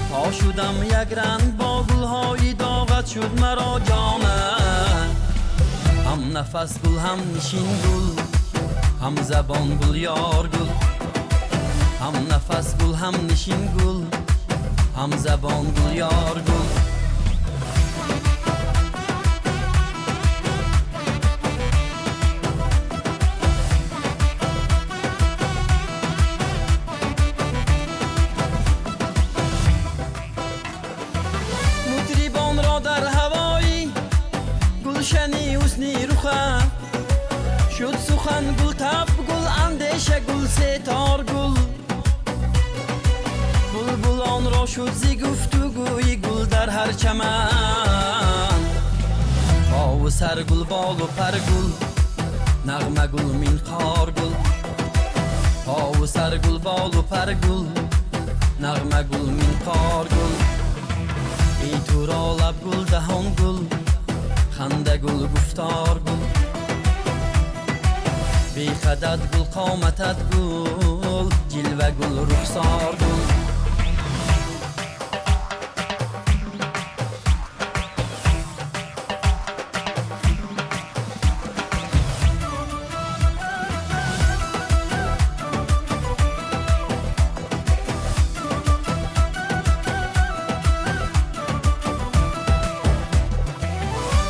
То шудам якранг бо гулҳои доғат шуд маро ҷона, ҳам нафас гул, ҳам нишин гул, ҳам забон гул, ёр гул, ҳам нафас гул, ҳам нишин гул, ҳам забон гул, ёр гул. Мутрибонро дар ҳавои гулшани ҳусни рухат шуд сухан гул, таб гул, андеша гул, сетор гул. Булбулонро шуд зи гуфтугӯи гул дар ҳар чаман, пову сар гул, болу пар гул, нағма гул, минқор гул. Пову сар гул, болу пар гул, нағма гул, минқор гул. Эй туро лаб гул, даҳон гул, ханда гул, гуфтор гул, беқадат гул, қоматат гул, ҷилва гул, рухсор гул.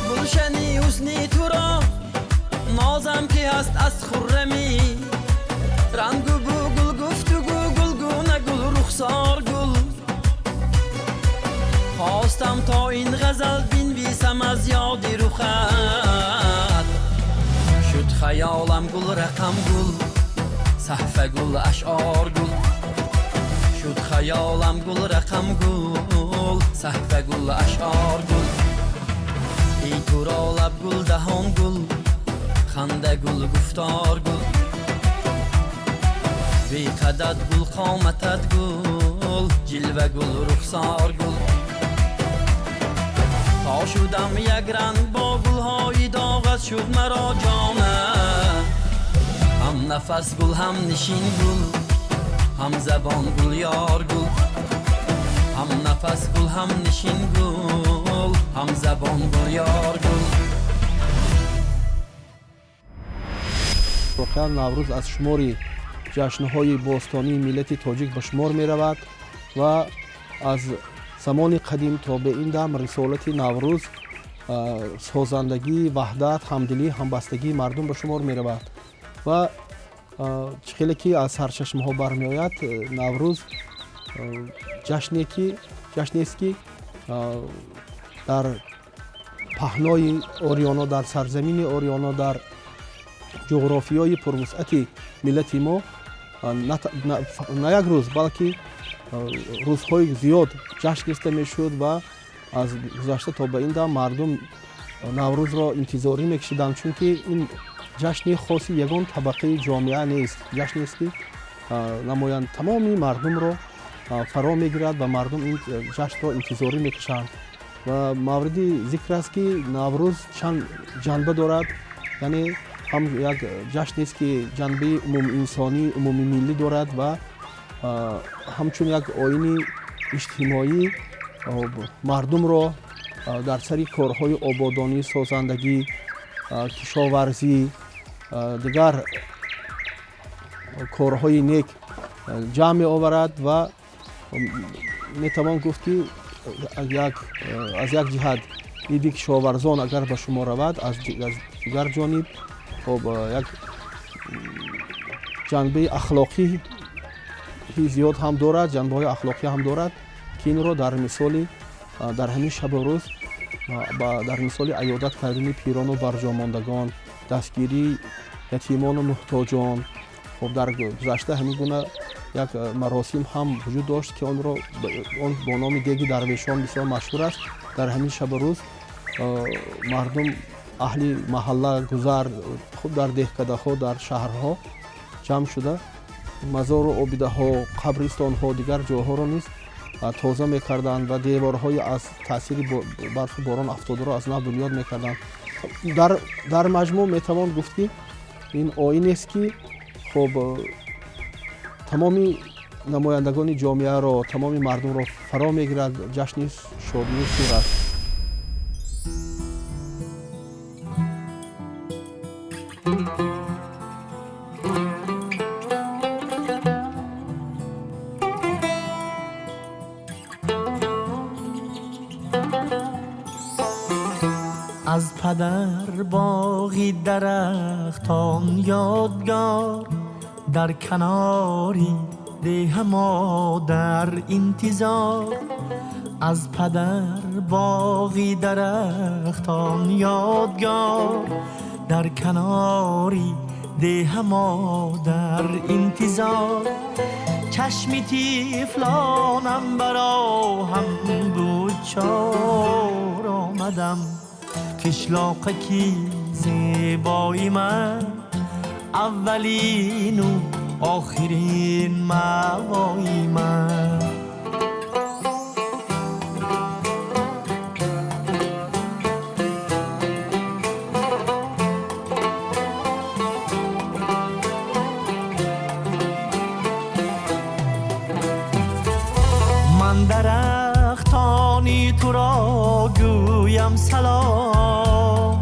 Гулшани ҳусни туро нозам ки ҳаст аз хуррамӣ, рангу бу гул, гуфтугӯ гул, гуна гул, рухсор гул. Хостам то ин ғазал бинвисам аз ёди рухат, шуд хаёлам гул, рақам гул, саҳфа гул, ашъор гул. Шуд хаёлам гул, рақам гул, саҳфа гул, ашъор гул. Эй туро лаб гул, даҳон гул, ханда гул, гуфтор гул, беқадат гул, қоматат гул, ҷилва гул, рухсор гул. То шудам якранг бо гулҳои доғат шуд маро ҷона, ҳам нафас гул, ҳам нишин гул, ҳам забон гул, ёр гул, ҳам нафас гул, ҳам нишин гул, ҳам забон гул, ёр гул. Воқеан, Наврӯз аз шумори ҷашнҳои бостонии миллати тоҷик ба шумор меравад ва аз замони қадим то ба ин дам рисолати Наврӯз созандагӣ, ваҳдат, ҳамдилӣ, ҳамбастагии мардум ба шумор меравад. Ва чӣ хеле ки аз сарчашмаҳо бармеояд, Наврӯз ҷашнест, ки дар паҳнои Ориёно, дар сарзамини Ориёно, дар ҷуғрофиёи пурвусъати миллати мо на як рӯз, балки рӯзҳои зиёд ҷашн гирифта мешуд ва аз гузашта то ба ин дам мардум Наврӯзро интизорӣ мекашиданд, чунки ин ҷашни хоси ягон табақаи ҷомеа нест, ҷашнест, ки намоянд тамоми мардумро фаро мегирад ва мардум ин ҷашнро интизорӣ мекашанд. Ва мавриди зикр аст, ки Наврӯз чанд ҷанба дорад, яъне ҳам як ҷашнест, ки ҷанбаи умумиинсонӣ, умумимиллӣ дорад ва ҳамчун як оини иҷтимоӣ мардумро дар сари корҳои ободонӣ, созандагӣ, кишоварзӣ, дигар корҳои нек ҷамъ меоварад. Ва метавон гуфт, ки аз як ҷиҳат иди кишоварзон агар ба шумор равад, аз дигар ҷониб, хоб, як ҷанбаи ахлоқӣ зиёд ҳам дорад, ҷанбаҳои ахлоқӣ ҳам дорад, ки инро дар мисоли дар ҳамин шабу рӯз, дар мисоли аёдат кардани пирону барҷомондагон, дастгирии ятимону муҳтоҷон. Хоб, дар гузашта ҳамин гуна як маросим ҳам вуҷуд дошт, ки онро он бо номи деги дарвешон бисёр машҳур аст. Дар ҳамин шабу рӯз мардум, аҳли маҳалла, гузар, хуб, дар деҳкадаҳо, дар шаҳрҳо ҷамъ шуда, мазору обидаҳо, қабристонҳо, дигар ҷойҳоро низ тоза мекарданд ва деворҳои аз таъсири барфу борон афтодаро аз нав бунёд мекарданд. Дар маҷмӯъ метавон гуфт, ки ин оинест, ки, хоб, тамоми намояндагони ҷомеаро, тамоми мардумро фаро мегирад, ҷашни шодию сур аст. Аз падар боғи дарахтон ёдгор, дар канори деҳа модар интизор. Аз падар боғи дарахтон ёдгор, дар канори деҳа модар интизор. Чашми тифлонам бароҳам буд чор, омадам қишлоқаки зебои ман, аввалину охирин маъвои ман. Ман дарахтони туро гӯям салом,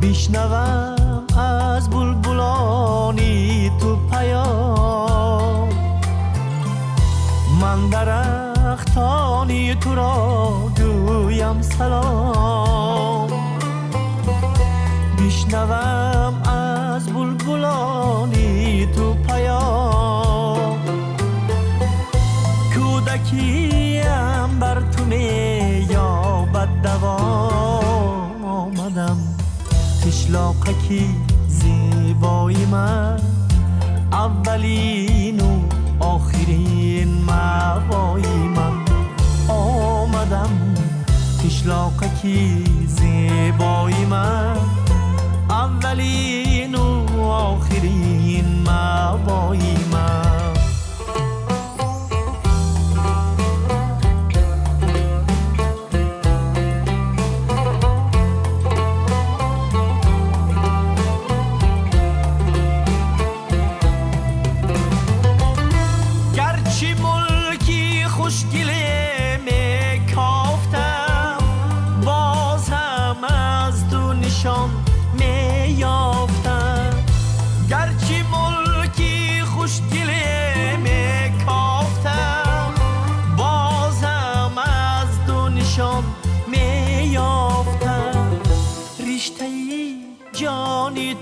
бишнавам аз булбулони ту паём. Ман дарахтони туро гӯям салом, бишнавам аз булбулони ту паём. Кӯдакиям бар ту меёбад давом, омадам қишлоқаки зебои ман, аввалину охирин маъвои ман. Омадам қишлоқаки зебои ман, аввалину охирин маъвои ман. Гарчи мулки хушгиле мекофтам, боз ҳам аз ту нишон меёфтам.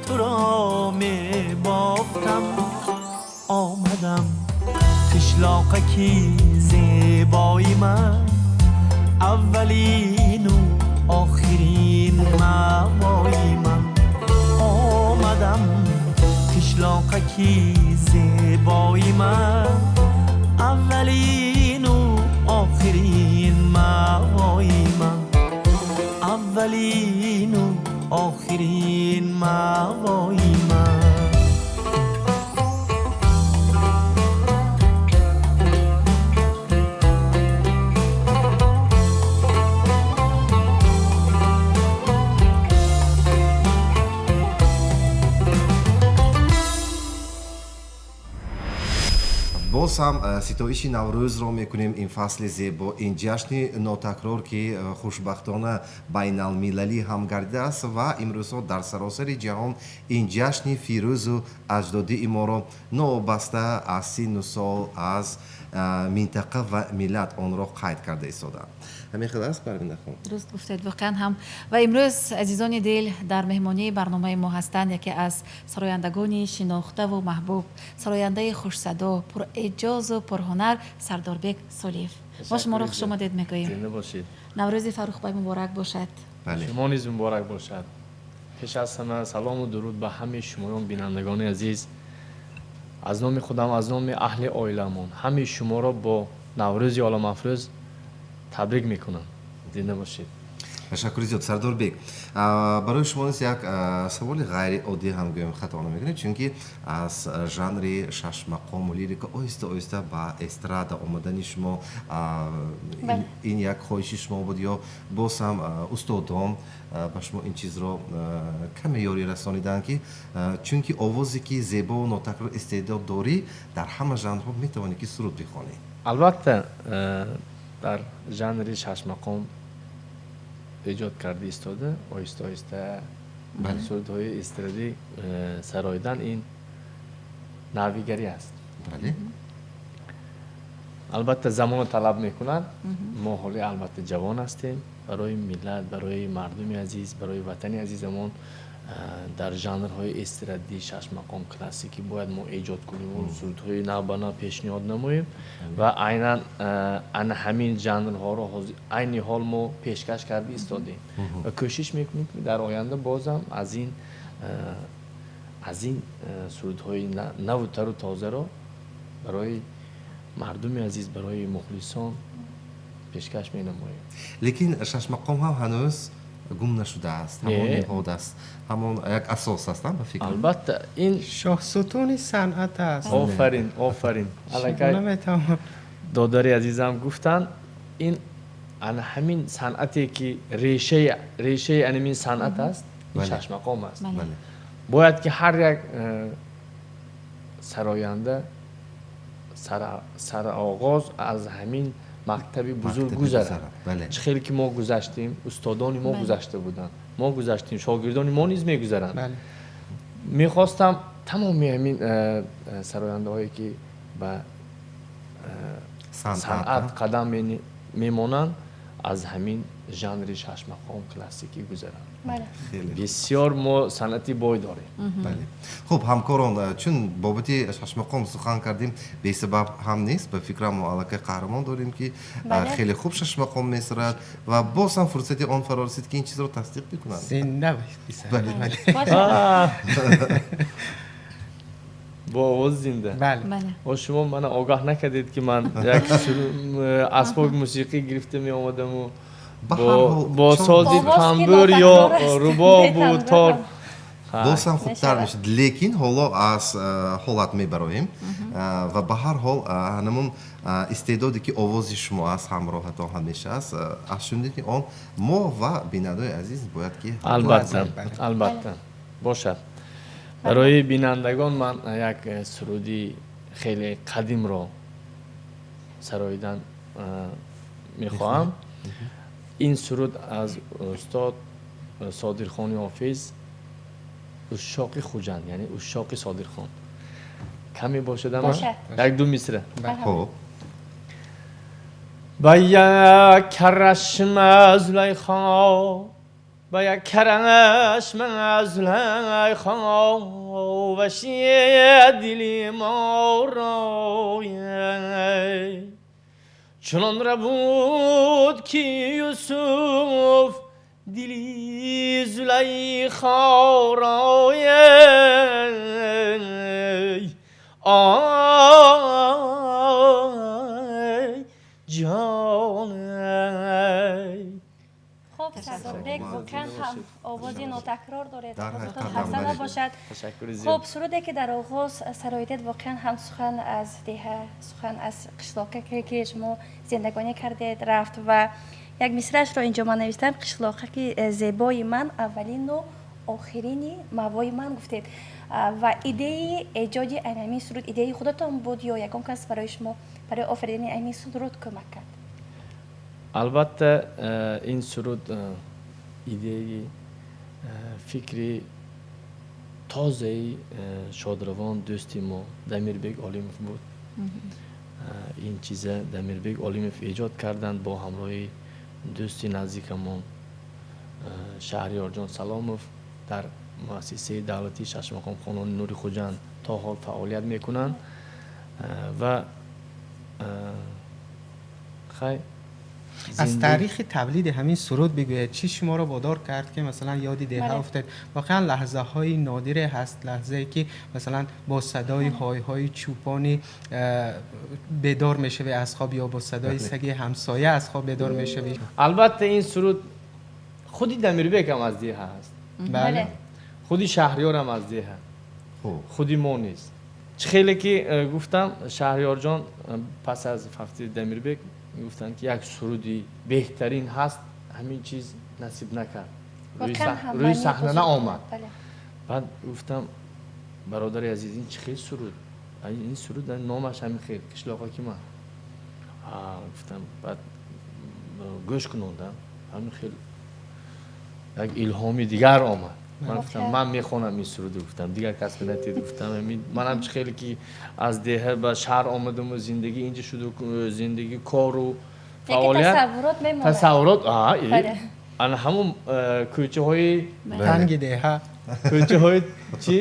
туро мебофтам. Омадам қишлоқаки зебои ман, аввалину охирин мавои ман. Омадам қишлоқаки зебои ман, аввалину охирин мавои ман, аввалину охирин мавои ман. Боз ҳам ситоиши Наврӯзро мекунем. Ин фасли зебо, ин ҷашни нотакрор, ки хушбахтона байналмилалӣ ҳам гардидааст ва имрӯзҳо дар саросари ҷаҳон ин ҷашни фирӯзу аҷдодии моро новобаста аз синну сол, аз минтақа ва миллат онро қайд карда истодаанд. Ҳамин хел аст, Парвинахон? Дуруст гуфтед, воқеан ҳам. Ва имрӯз, азизони дил, дар меҳмонии барномаи мо ҳастанд яке аз сарояндагони шинохтаву маҳбуб, сарояндаи хушсадо, пурэъҷозу пурҳунар Сардорбек Солиев. Мо шуморо хушомадед мегӯем. Зинда бошед. Наврӯзи Фаррухбай муборак бошад. Шумо низ муборак бошад. Пеш аз ҳама салому дуруд ба ҳамаи шумоён, бинандагони азиз. Аз номи худам, аз номи аҳли оиламон ҳамаи шуморо бо Наврӯзи оламафрӯз табрик мекунам. Зинда бошед. Ташаккури зиёд, Сардорбек. Барои шумо низ як саволи ғайриоддӣ ҳам гӯем, хато намекунем, чунки аз жанри шашмақому лирика оҳиста оҳиста ба эстрада омадани шумо, ин як хоҳиши шумо буд ё боз ҳам устодон ба шумо ин чизро каме ёрӣ расониданд, ки чунки овозе ки зебову нотакрор истеъдод дорӣ, дар ҳама жанрҳо метавонӣ ки суруд бихонӣ? Албатта, дар жанри шашмақом эҷод карда истода, оҳиста оҳиста сурудҳои эстрадӣ сароидан ин навигарӣ аст. Албатта, замонро талаб мекунад. Мо ҳоле албатта ҷавон ҳастем. Барои миллат, барои мардуми азиз, барои ватани азизамон дар жанрҳои эстрадӣ, шашмақом, классикӣ бояд мо эҷод кунем, сурудҳои нав ба нав пешниҳод намоем ва айнан ана ҳамин жанрҳоро айни ҳол мо пешкаш карда истодем ва кӯшиш мекунем, ки дар оянда бозам аз ин сурудҳои наву тару тозаро барои мардуми азиз, барои мухлисон пешкаш менамоем. Лекин шашмақом ҳам ҳанӯз гум нашудааст, ҳамон ниҳод аст, ҳамон як асос аст, ба фикр. Албатта, ин шоҳсутуни санъат аст. Офарин, офарин. Аллакай додари азизам гуфтанд, ин ана ҳамин санъате ки решаи анамин санъат аст, ин шашмақом аст. Бояд ки ҳар як сароянда сароғоз аз ҳамин мактаби бузург гузарад. Чӣ хеле ки мо гузаштем, устодони мо гузашта буданд, мо гузаштем, шогирдони мо низ мегузаранд. Мехостам тамоми ҳамин сарояндаҳое ки ба санъат қадам мемонанд, аз ҳамин жанри шашмақом классикӣ гузаранд. Бисёр мо санъати бой дорем. Хуб, ҳамкорон, чун бобати шашмақом сухан кардем, бесабаб ҳам нест. Ба фикрам, мо аллакай қаҳрамон дорем, ки хеле хуб шашмақом месарад ва боз ҳам фурсати он фаро расид, ки ин чизро тасдиқ бикунанд. Зинда. Бо овоз зинда. О, шумо мана огаҳ накардед, ки ман як асбоби мусиқӣ гирифта меомадаму бо сози тамбур ё рубобу тор. Боз ҳам хубтар мешуд, лекин ҳоло аз ҳолат мебароем ва ба ҳар ҳол ҳамон истеъдоде ки овози шумо аст, ҳамроҳатон ҳамеша аст, аз шунидани он мо ва бинандаои азиз бояд ки албатта, албатта бошад. Барои бинандагон ман як суруди хеле қадимро сароидан мехоҳам. Ин суруд аз устод Содирхони Ҳофиз, Ушшоқи Хуҷанд, яъне Ушшоқи Содирхон. Каме бошадам, як ду мисра. Ба як карашма Зулайхо Ба як карашма Зулайхо ваши дили моро, чунон рабуд ки Юсуф дили Зулайхоро. Ой ҷон. Хуб, Сардорбек, воқеан ҳам овози нотакрор доред, овозатон хаста набошад. Хуб, суруде ки дар оғоз сароидед, воқеан ҳам сухан аз деҳа, сухан аз қишлоқаке ки шумо зиндагонӣ кардед, рафт ва як мисраашро инҷо ман навиштам: қишлоқаки зебои ман, аввалину охирини маъвои ман, гуфтед. Ва идеяи эҷоди айнамин суруд идеяи худатон буд ё ягон кас барои шумо барои офаридани айнин суруд кӯмак кард? Албатта, ин суруд идеяи фикри тозаи шодравон дӯсти мо Дамирбек Олимов буд. Ин чиза Дамирбек Олимов эҷод карданд бо ҳамроҳи дӯсти наздикамон Шаҳриёрҷон Саломов, дар муассисаи давлатии шашмақомхонони Нури Хуҷанд то ҳол фаъолият мекунанд. Ва хай. Аз таърихи тавлиди ҳамин суруд бигӯед. Чӣ шуморо водор кард, ки масалан ёди деҳа афтед? Воқеан лаҳзаҳои нодире ҳаст, лаҳзае ки масалан бо садои ҳойҳои чӯпони бедор мешавӣ аз хоб ё бо садои саги ҳамсоя аз хоб бедор мешавӣ. Албатта, ин суруд худи Дамирбекам аз деҳа ҳаст, худи Шаҳриёрам аз деҳа, худи мо низ. Чӣ хеле ки гуфтам, Шаҳриёрҷон пас аз фавти Дамирбек гуфтанд, ки як суруди беҳтарин ҳаст, ҳамин чиз насиб накард, рӯи саҳна наомад. Баъд гуфтам: бародари азиз, ин чӣ хел суруд? Ин суруд номаш ҳамин хел, қишлоқаки ман, гуфтам. Баъд гӯш кунондам, ҳамин хел як илҳоми дигар омад. Ман гуфтам, ман мехонам ин суруду, гуфтам, дигар кас натид, гуфтам. Манам чӣ хеле ки аз деҳа ба шаҳр омадаму зиндагӣ инҷа шуду, зиндагӣ, кору фаъолият, тасаввурот ана ҳамун кӯчаҳои танги деҳа. Кӯчаҳои чи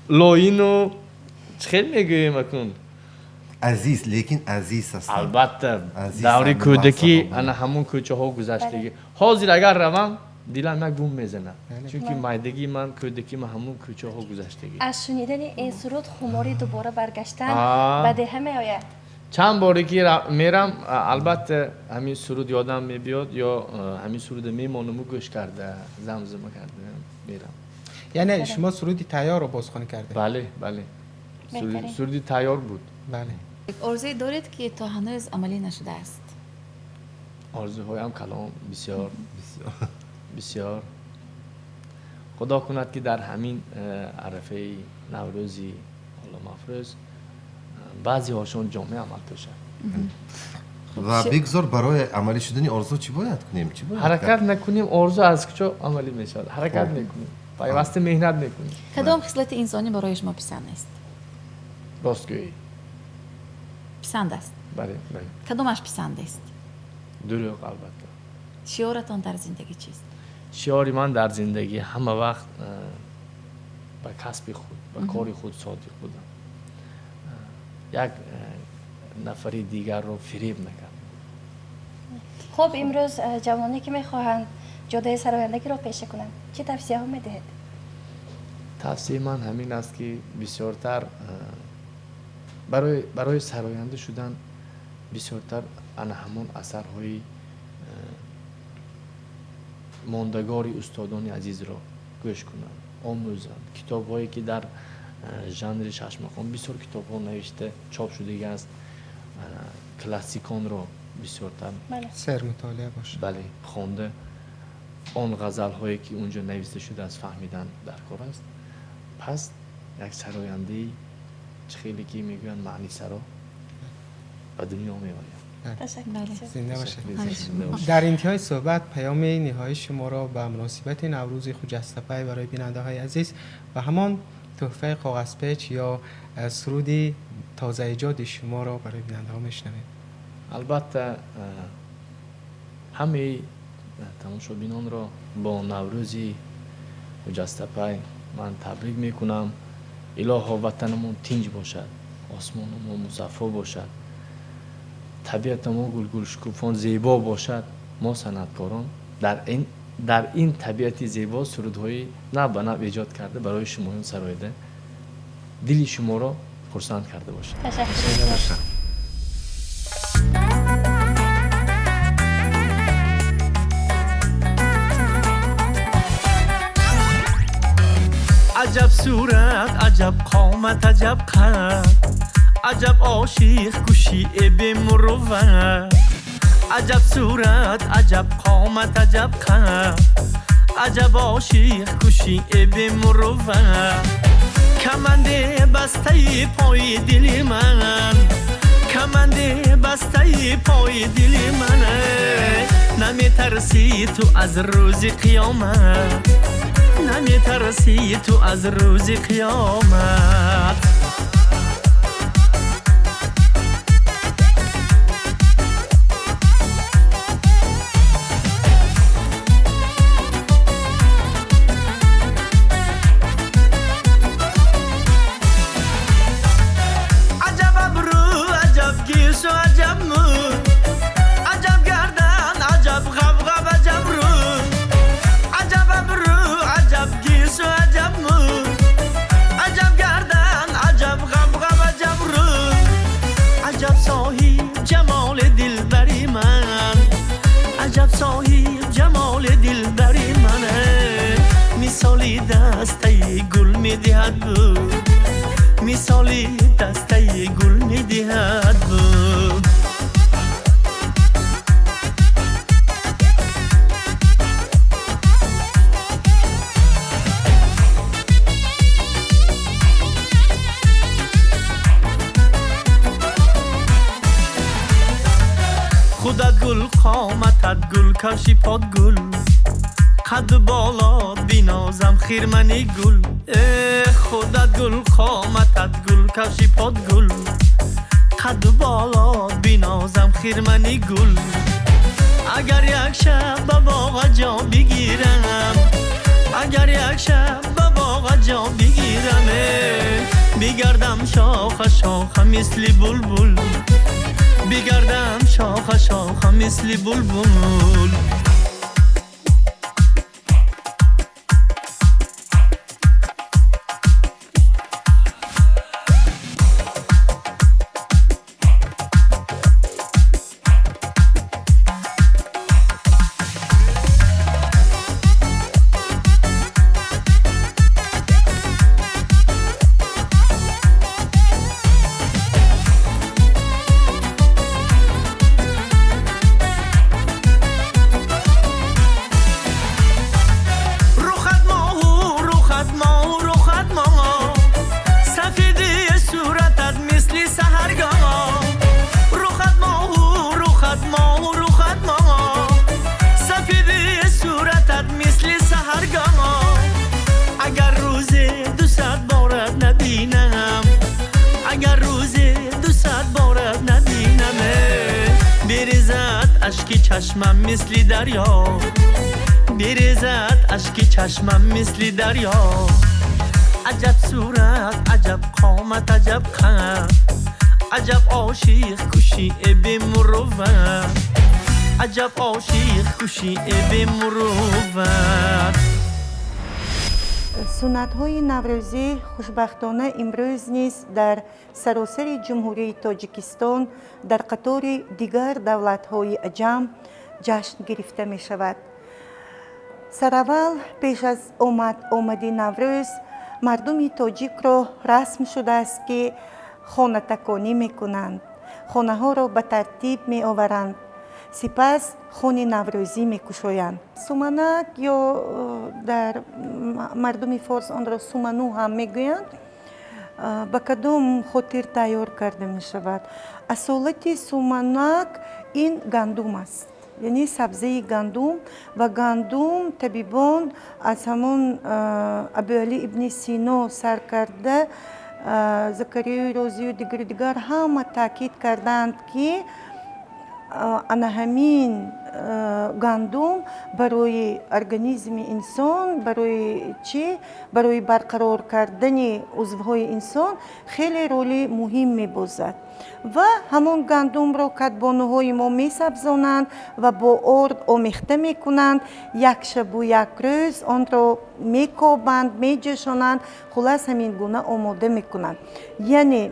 лоину чӣ хел мегӯем акун. Азиз, лекин азиз ҳастанд. Албатта, даври кӯдакӣ ана ҳамун кӯчаҳо гузаштагӣ. Ҳозир агар равам, дилам як гум мезанад, чунки майдагии ман, кӯдакии ман ҳамун кӯчаҳо гузаштагӣ. Аз шунидани ин суруд хумори дубора баргаштан ба деҳа меояд. Чанд боре ки мерам, албатта, ҳамин суруд ёдам мебиёд ё ҳамин суруда мемонаму гӯш карда, замзама карда мерам. Яъне шумо суруди тайёрро бозхонӣ кардед? Бале, суруди тайёр буд. Бале. Орзуе доред, ки то ҳанӯз амалӣ нашудааст? Орзуҳоям калом, бисёр бисёр. Худо кунад, ки дар ҳамин арафаи Наврӯзи оламафрӯз баъзеҳошон ҷомеъ амал пӯшад. Ва бигзор, барои амалӣ шудани орзу чӣ бояд кунем? Чӣ бояд? Ҳаракат накунем, орзу аз куҷо амалӣ мешавад? Ҳаракат мекунем, пайваста меҳнат мекунем. Кадом хислати инсонӣ барои шумо писанд нест? Ростгӯӣ. Писанд аст? Бале. Кадомаш писанд нест? Дурӯғ, албатта. Шиоратон дар зиндагӣ чист? Шиори ман дар зиндагӣ ҳама вақт ба касби худ, ба кори худ содиқ будам, як нафари дигарро фиреб накардам. Хуб, имрӯз ҷавононе ки мехоҳанд ҷодаи сарояндагиро пеша кунанд, чӣ тавсияҳо медиҳед? Тавсияи ман ҳамин аст, ки бисёртар барои сароянда шудан бисёртар ана ҳамон асарҳои мондагори устодони азизро гӯш кунанд, омӯзанд. Китобҳое ки дар жанри шашмақом бисёр китобҳо навишта чоп шудагӣ аст, классиконро бисёртар сермутолиа бошад. Бале, хонда, он ғазалҳое ки унҷо нависта шудааст, фаҳмидан дар кор аст. Пас як сарояндаи, чӣ хеле ки мегӯянд, маънисаро ба дунё меояд. Зинда бошед. Дар интиҳои суҳбат паёми ниҳоии шуморо ба муносибати Наврӯзи хуҷастапай барои бинандаҳои азиз ва ҳамон тӯҳфаи коғазпеч ё суруди тозаэҷоди шуморо барои бинандаҳо мешунавем. Албатта, ҳамаи Тамошобинонро бо Наврӯзи хуҷастапай ман табрик мекунам. Илоҳо, ватанамон тинҷ бошад, осмонамон мусаффо бошад, табиатамон гулгулшукуфон зебо бошад. Мо санъаткорон дар ин табиати зебо сурудҳои нав ба нав эҷод карда, барои шумоён сароида, дили шуморо хурсанд карда бошад. Ташаккур. Аҷаб сурат, аҷаб қомат, аҷаб қад, аҷаб ошиқ куши бемурувват. Аҷаб сурат, аҷаб қомат, аҷаб қад, аҷаб ошиқ куши бемурувват. Каманде бастаи пои дили ман, каманде бастаи пои дили ман, наметарсӣ ту аз рӯзи қиёмат, наметарсӣ ту аз рӯзи қиёмат. Аҷаб абрӯ, аҷаб гесу, аҷаб мӯ, аҷаб гардан, аҷаб ғавғав, аҷаб рӯ. Аҷаб абрӯ, аҷаб гесу, аҷаб мӯ, аҷаб гардан, аҷаб ғавғав, аҷаб рӯ. Аҷаб соҳиб ҷамоли дилбари ман, аҷаб соҳиб ҷамоли дилбари ман, мисоли дастаи гул медиҳад бу, мисоли дастаи гул медиҳад бу. Худат гул, қоматат гул, кавши пот гул, қад болот бинозам хирмани гул. Худат гул, қоматат гул, кавши пот гул, қад болот бинозам хирмани гул. Агар як шаб ба боға ҷо бигирам, агар як шаб ба боға ҷо бигирам, бигардам шоха шоха мисли булбул, бигардам шоха шоха мисли булбул. Ашки чашмам мисли дарё, бирезад ашки чашмам мисли дарё. Аҷаб сурат, аҷаб қомат, аҷаб қад, аҷаб ошиқ куши бемурувват, аҷаб ошиқ куши бемурувват. Суннатҳои наврӯзӣ хушбахтона имрӯз низ дар саросари Ҷумҳурии Тоҷикистон дар қатори дигар давлатҳои аҷам ҷашн гирифта мешавад. Сараввал пеш аз омади Наврӯз мардуми тоҷикро расм шудааст, ки хонатаконӣ мекунанд, хонаҳоро ба тартиб меоваранд, сипас хони наврӯзӣ мекушоянд. Суманак ё дар мардуми форс онро суману ҳам мегӯянд, ба кадом хотир тайёр карда мешавад? Асолати суманак ин гандум аст, яъне сабзаи гандум, ва гандум табибон аз ҳамон Абуалӣ ибни Сино сар карда Закариёи Розию дигару дигар ҳама таъкид карданд, ки ана ҳамин Гандум барои организми инсон, барои чӣ? Барои барқарор кардани узвҳои инсон хеле роли муҳим мебозад. Ва ҳамон гандумро кадбонуҳои мо месабзонанд ва бо орд омехта мекунанд, як шабу як рӯз онро мекобанд, меҷӯшонанд, хулас ҳамин гуна омода мекунанд. Яъне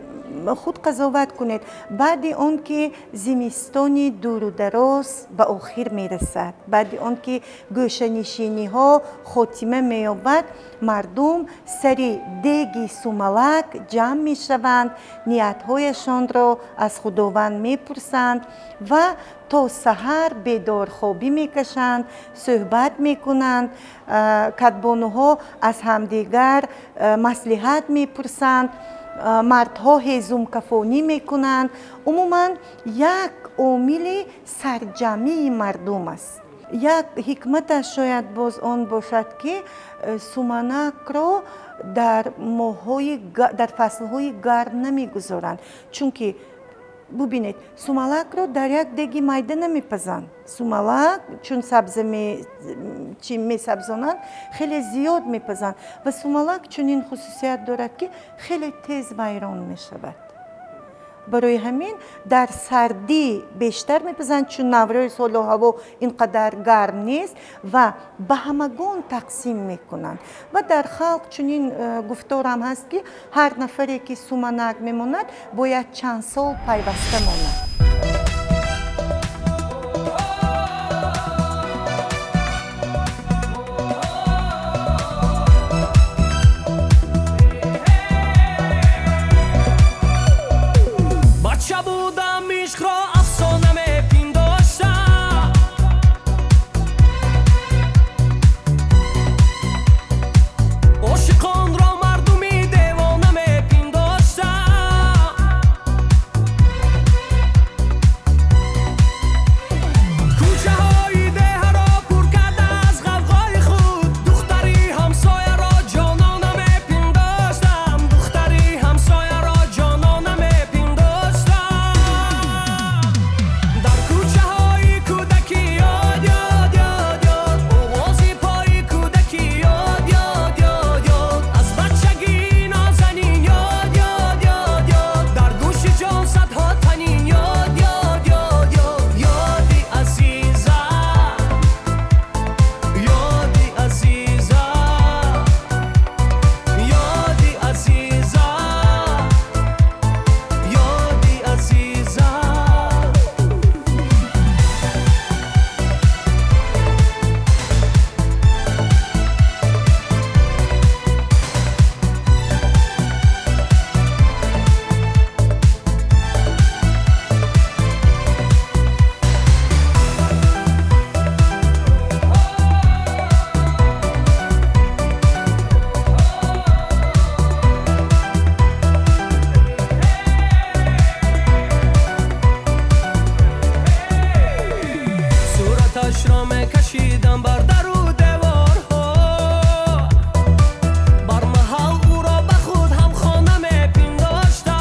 худ қазоват кунед, баъди он ки зимистони дуру дароз ба охир мерасад, баъди он ки гӯшанишиниҳо хотима меёбад, мардум сари деги сумалак ҷамъ мешаванд, ниятҳояшонро аз Худованд мепурсанд ва то саҳар бедорхобӣ мекашанд, суҳбат мекунанд, кадбонуҳо аз ҳамдигар маслиҳат мепурсанд, мардҳо ҳезумкафонӣ мекунанд. Умуман як омили сарҷамъии мардум аст. Як ҳикматаш шояд боз он бошад, ки суманакро дар моҳҳои дар фаслҳои гарм намегузоранд, чунки бубинед, сумалакро дар як деги майда намепазанд. Сумалак чун сабза чи месабзонанд, хеле зиёд мепазанд ва сумалак чунин хусусият дорад, ки хеле тез вайрон мешавад. Барои ҳамин дар сардӣ бештар мепазанд, чун Наврӯз ҳоло ҳаво ин қадар гарм нест ва ба ҳамагон тақсим мекунанд. Ва дар халқ чунин гуфторам ҳаст, ки ҳар нафаре ки суманак мемонад, бояд чанд сол пайваста монад. Бача будам, ишқро афсона мепиндоштам, ошиқонро мардуми девона мепиндоштам. Кӯчаҳои деҳаро пур карда аз ғавғои худ, духтари ҳамсояро ҷонона мепиндоштам, духтари ҳамсояро ҷонона мепиндоштам. Дар кӯчаҳои кӯдакӣ ёд, ёд, ёд, ёд, овози пои кӯдакӣ ёд, ёд, ёд, ёд, аз бачагӣ нозанин ёд, ёд, ёд, ёд, дар гӯши ҷон садҳо танин ёд, ёд, ёд, ёд, ёди азиза, ёди азиза, ёди азиза, ёди азиза. Сураташро мекашидам бар дару деворҳо, бар маҳал ӯро ба худ ҳамхона мепиндоштам.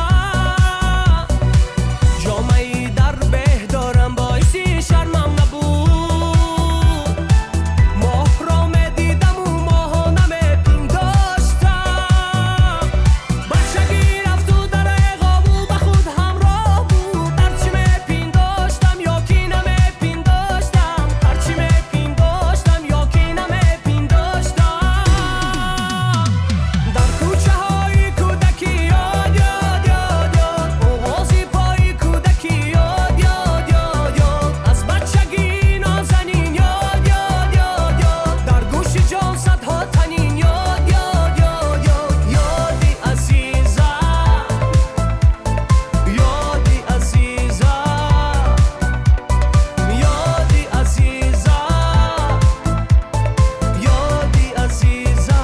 Ҷомаи дар беҳ дорам, боиси шармам набуд, моҳро медидаму моҳона мепиндоштам. Бачагӣ рафту дар эғову ба худ ҳамроҳ буд, ҳарчи мепиндоштам ё ки намепиндоштам, ҳарчи мепиндоштам ё ки намепиндоштам. Дар кӯчаҳои кӯдакӣ ёд, ёд, ёд, ёд, овози пои кӯдакӣ ёд, ёд, ёд, ёд, аз бачагӣ нозанин ёд, ёд, ёд, ёд, дар гӯши ҷон садҳо танин ёд, ёд, ёд, ёд, ёди азиза, ёди азиза, ёди азиза, ёди азиза.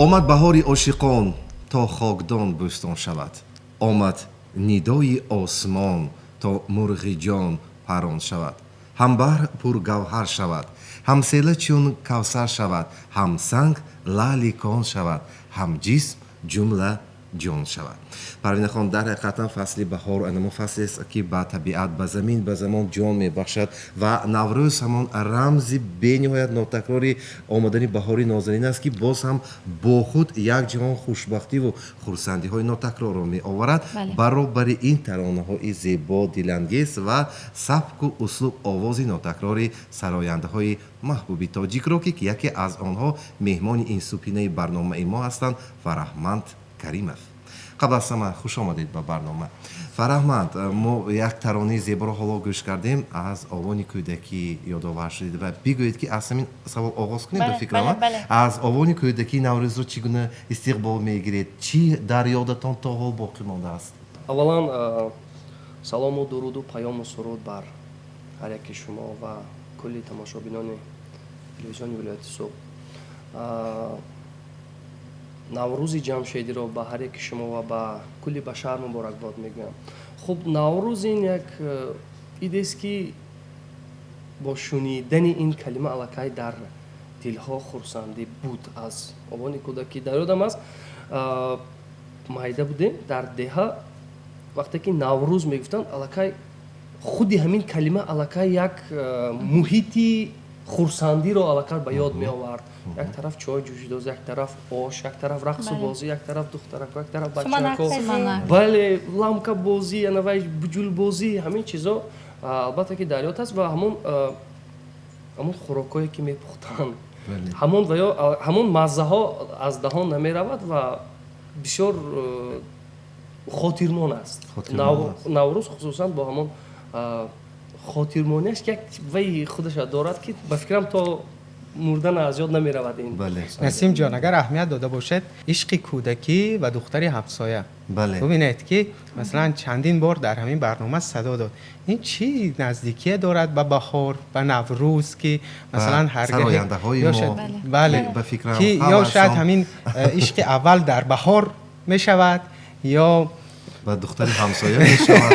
Омад баҳори ошиқон, то хокдон бӯстон шавад. Омад Нидои осмон то мурғи ҷон парон шавад, ҳам баҳр пургавҳар шавад, ҳам села чун кавсар шавад, ҳам санг лаъли кон шавад, ҳам ҷисм ҷумла ҷон шавад. Парвинахон, дар ҳақиқатан фасли баҳор анамо фаслест, ки ба табиат, ба замин, ба замон ҷон мебахшад ва Наврӯз ҳамон рамзи бениҳоят нотакрори омадани баҳори нозанин аст, ки боз ҳам бо худ як ҷаҳон хушбахтиву хурсандиҳои нотакрорро меоварад. Баробари ин таронаҳои зебо, дилангез ва сабку услуб, овози нотакрори сарояндаҳои маҳбуби тоҷикро, ки яке аз онҳо меҳмони ин субҳинаи барномаи мо ҳастанд, Фараҳманд Каримов. Қабл аз ҳама, хуш омадед ба барнома, Фараҳманд. Мо як таронаи зеборо ҳоло гӯш кардем, аз овони кӯдакӣ ёдовар шудед ва бигӯед, ки аз ҳамин савол оғоз кунем, ба фикрам, аз овони кӯдакӣ Наврӯзро чӣ гуна истиқбол мегиред, чӣ дар ёдатон то ҳол боқӣ мондааст? Аввалан, салому дуруду паёму суруд бар ҳар яки шумо ва кулли тамошобинони телевизиони вилояти Суғд. Наврӯзи ҷамшедиро ба ҳар яки шумо ва ба кулли башар муборакбод мегӯям. Хуб, Наврӯз ин як идест, ки бо шунидани ин калима аллакай дар дилҳо хурсандӣ буд. Аз овони кӯдакӣ дар ёдам аст, майда будем дар деҳа, вақте ки Наврӯз мегуфтанд, аллакай худи ҳамин калима аллакай як муҳити хурсандиро аллакай ба ёд меовард. Як тараф чой ҷӯшидоз, як тараф ош, як тараф рақсу бозӣ, як тараф духтарако, як тараф бачако, бале, ламкабозӣ, анавай буҷулбозӣ, ҳамин чизо албатта ки дар ёд аст ва ҳамон хӯрокҳое ки мепухтанд, ҳамон ва ё ҳамон маззаҳо аз даҳон намеравад ва бисёр хотирмон аст Наврӯз, хусусан бо ҳамон хотирмониаш як вай худаша дорад, ки ба фикрам то мурдан аз ёд намеравад ин. Насим ҷон, агар аҳамият дода бошед, ишқи кӯдакӣ ва духтари ҳамсоя, бубинед, ки масалан чандин бор дар ҳамин барнома садо дод. Ин чӣ наздикие дорад ба баҳор, ба Наврӯз, ки масалан ҳаргаҳ бале, ки ё шояд ҳамин ишқи аввал дар баҳор мешавад ё ба духтари ҳамсоя мешавад,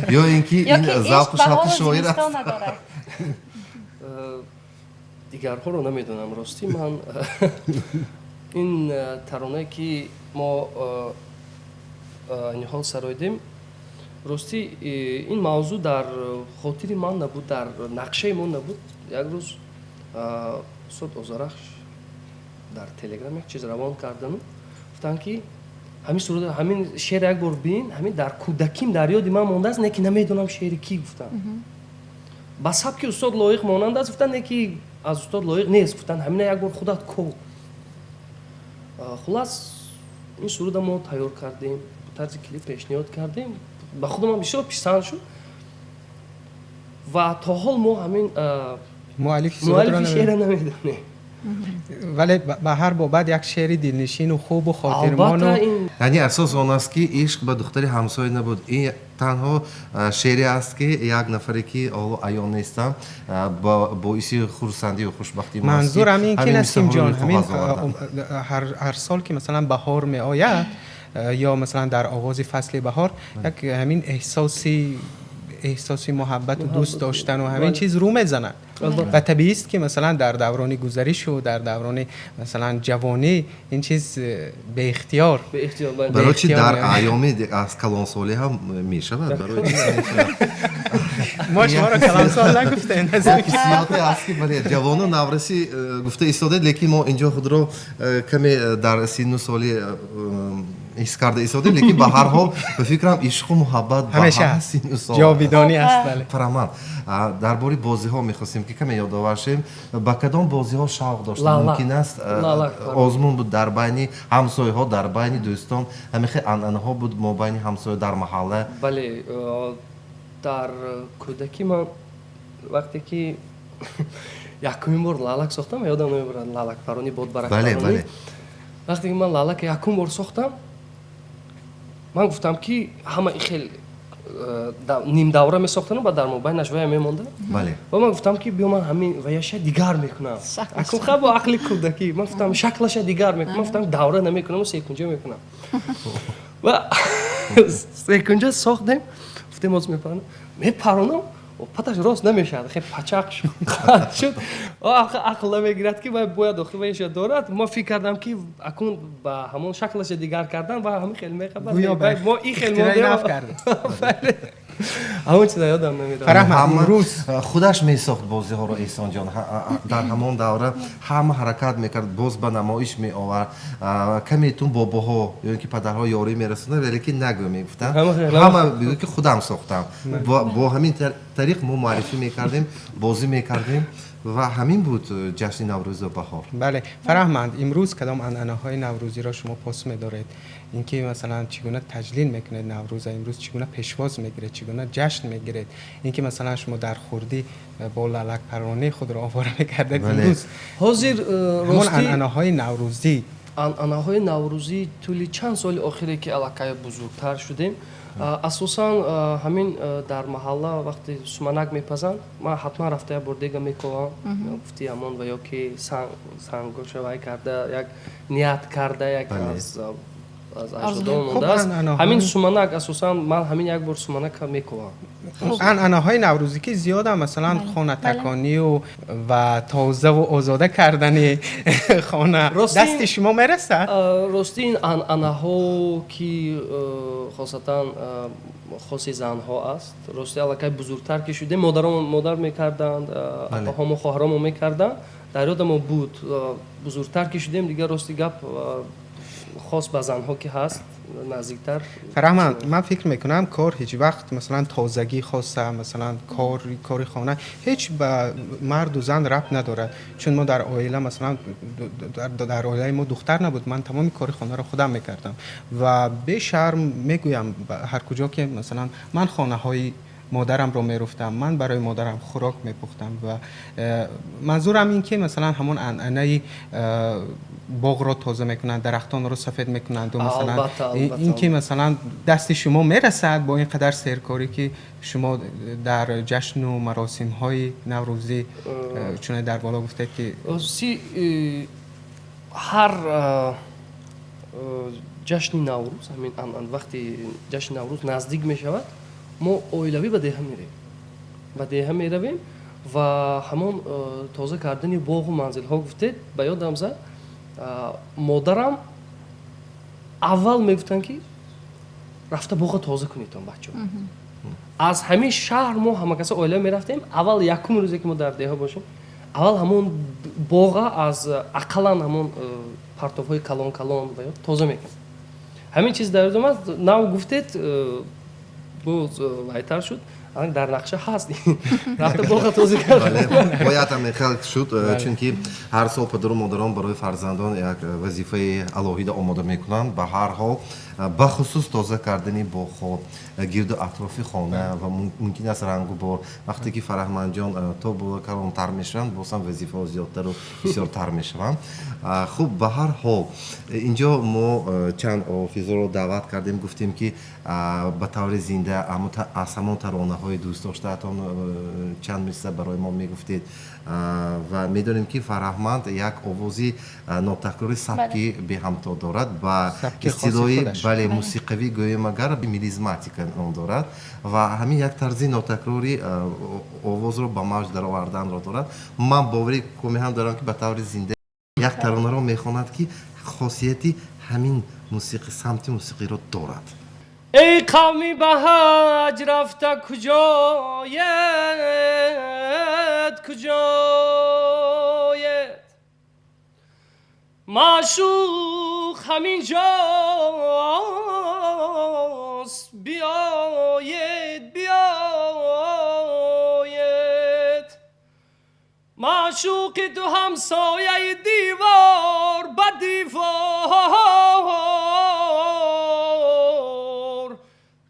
ё ин ки ин завқу шавқи шоир аст. Дигарҳоро намедонам, ростӣ ман ин таронае ки мо ниҳол сароидем, ростӣ ин мавзӯъ дар хотири ман набуд, дар нақшаи мо набуд. Як рӯз устод Озарахш дар Телеграм як чиз равон кардану гуфтанд, ки ҳамин суруд, ҳамин шеър як бор бин, ҳамин дар кӯдаким дар ёди ман мондааст, не ки намедонам шеъри кӣ, гуфтам. Ба сабки устод Лоиқ монанд аст, гуфтанд, не ки аз устод Лоиқ нест, гуфтанд, ҳамина як бор худат ко. Хулас, ин суруда мо тайёр кардем, тарзи клип пешниҳод кардем, ба худамам бисёр писанд шуд ва то ҳол мо ҳамин муаллифи шеъра намедонем. Вале ба ҳар бобат як шеъри дилнишину хубу хотирмону. Яъне асос он аст, ки ишқ ба духтари ҳамсоя набуд, ин танҳо шеъре аст, ки як нафаре, ки ҳоло аён нестам, боиси хурсандию хушбахтӣ. Манзурам ин ки, Насимҷон, ҳамин ҳар сол ки масалан баҳор меояд ё масалан дар оғози фасли баҳор, як ҳамин эҳсоси муҳаббату дӯст доштану ҳамин чиз рӯ мезанад ва табиист, ки масалан дар даврони гузаришу дар даврони масалан ҷавонӣ ин чиз беихтиёр. Барои чи дар айёми аз калонсолӣ ҳам мешавад? Мо шуморо калонсол нагуфтем. Ҳиссиёте аст, ки бале, ҷавону навраси гуфта истодед, лекин мо инҷо худро каме дар синну соли ҳис карда истодем, лекин ба ҳар ҳол, ба фикрам, ишқу муҳаббат ҳамеша синну сол ҷовидонӣ аст, бале. Фараҳманд, дар бораи бозиҳо мехостем, ки каме ёдовар шем. Ба кадом бозиҳо шавқ дошт? Мумкин аст, озмун буд дар байни ҳамсояҳо, дар байни дӯстон, ҳамин хел анъанаҳо буд мобайни ҳамсоя дар маҳалла? Бале, дар кӯдакӣ ман вақте ки якумин бор лалак сохтам, ёдам намебарад, лалакпаронӣ, бодбаракпаронӣ, вақте ки ман лалака якум бор сохтам, ман гуфтам, ки ҳама хел нимдавра месохтану ба дар мобайнаш вая мемонда ва ман гуфтам, ки биё, ман ҳамин ваяша дигар мекунам. Акун ха, бо ақли кӯдакӣ ман гуфтам, шаклаша дигар мекунам. Ман гуфтам, давра намекунаму секунҷа мекунам ва Секунҷа сохтем, гуфтем ҳозир мепаронам, мепаронам, паташ рост намешавад, хе пачақ шуд, ақл намегирад, ки вай бояд охир вай иша дорад. Мо фикр кардам, ки акун ба ҳамон шаклаша дигар кардан ва ҳамин хел мехабар, мо ин хел ҳамон чиза ёдам намедонам. Худаш месохт бозиҳоро Эҳсонҷон. Дар ҳамон давра ҳама ҳаракат мекард, боз ба намоиш меовард. Каметун бобоҳо ё ки падарҳо ёрӣ мерасонанд, вале ки нагӯ мегуфтанд, ҳама мегӯ ки худам сохтам. Бо ҳамин тариқ мо муаррифӣ мекардем, бозӣ мекардем ва ҳамин буд ҷашни Наврӯзу баҳор. Бале, Фараҳманд, имрӯз кадом анъанаҳои наврӯзиро шумо пос медоред? Ин ки масалан чӣ гуна таҷлил мекунед Наврӯза, имрӯз чӣ гуна пешвоз мегиред, чӣ гуна ҷашн мегиред? Ин ки масалан шумо дар хурдӣ бо лалакпаронӣ худро овора мекардед, имрӯз ҳозир ҳамон анъанаҳои наврӯзӣ? Анъанаҳои наврӯзӣ тӯли чанд соли охире, ки аллакай бузургтар шудем, асосан ҳамин дар маҳалла вақте суманак мепазанд, ман ҳатман рафта як бор дега мековам. Гуфти ҳамон ва ё ки сангоша вай карда, як ният карда, як аз аҷдодон мондааст ҳамин суманак. Асосан ман ҳамин як бор суманака мековам. Анъанаҳои наврӯзӣ ки зиёдам, масалан хонатаконию ва тозаву озода кардани хона дасти шумо мерасад? Рости, ин анъанаҳо, ки хосатан хоси занҳо аст, рости, аллакай бузургтар ки шудем, модарон, модар мекарданд, апаҳомо, хоҳаромо мекарданд, дар ёдамо буд. Бузургтар ки шудем, дигар, рости гап, хос ба занҳо ки ҳаст, наздиктар. Фараҳманд, ман фикр мекунам, кор ҳеҷ вақт, масалан тозагӣ хоса, масалан кори хона ҳеҷ ба марду зан рабт надорад, чун мо дар оила, масалан дар оилаи мо духтар набуд, ман тамоми кори хонаро худам мекардам ва бешарм мегӯям, ҳар куҷо ки масалан ман хонаҳои модарамро меруфтам, ман барои модарам хӯрок мепухтам. Ва манзурам ин ки масалан ҳамон анъанаи боғро тоза мекунанд, дарахтонро сафед мекунанду, масалан ин ки масалан дасти шумо мерасад бо ин қадар серкорӣ, ки шумо дар ҷашну маросимҳои наврӯзӣ, чуне дар боло гуфтед ки Ҳар ҷашни Наврӯз, ҳамин вақти ҷашни Наврӯз наздик мешавад, мо оилавӣ ба деҳа мерем, ба деҳа меравем ва ҳамон тоза кардани боғу манзилҳо гуфтед, ба ёдам зад. Модарам аввал мегуфтанд, ки рафта боға тоза кунедтон, бачаҳо. Аз ҳамин шаҳр мо ҳамакаса оила мерафтем. Аввал якум рӯзе ки мо дар деҳа бошем, аввал ҳамон боға аз ақаллан ҳамон партовҳои калон калон тоза мекунем. Ҳамин чиз дар ёдам аст. Нав гуфтед, боз вайтар шуд, дар нақша ҳаст рафта боға тоза кард. Бояд ҳам хел шуд, чунки ҳар сол падару модарон барои фарзандон як вазифаи алоҳида омода мекунанд. Ба ҳар ҳол, бахусус тоза кардани боғҳо, гирду атрофи хона ва мумкин аст рангу бор. Вақте ки, Фараҳмандҷон, то боло калонтар мешаванд, боз ҳам вазифаҳо зиёдтару бисёртар мешаванд. Хуб, ба ҳар ҳол, инҷо мо чанд ҳофизоро даъват кардем, гуфтем ки ба таври зинда аз ҳамон таронаҳои дӯстдоштаатон чанд мисра барои мо мегуфтед. Ва медонем, ки Фараҳманд як овози нотакрори, сабки беҳамто дорад, ба истилоҳи, бале, мусиқавӣ гӯем агар, мелизматика ном дорад ва ҳамин як тарзи нотакрори овозро ба мавҷ дароварданро дорад. Ман бовари комил дорам, ки ба таври зинда як таронаро мехонад, ки хосияти ҳамин мусиқӣ, самти мусиқиро дорад. Эй қавми ба ҳаҷ рафта, куҷоед, куҷоед? Маъшуқ ҳамин ҷост, биёед, биёед. Маъшуқи ту ҳамсояи девор ба девор,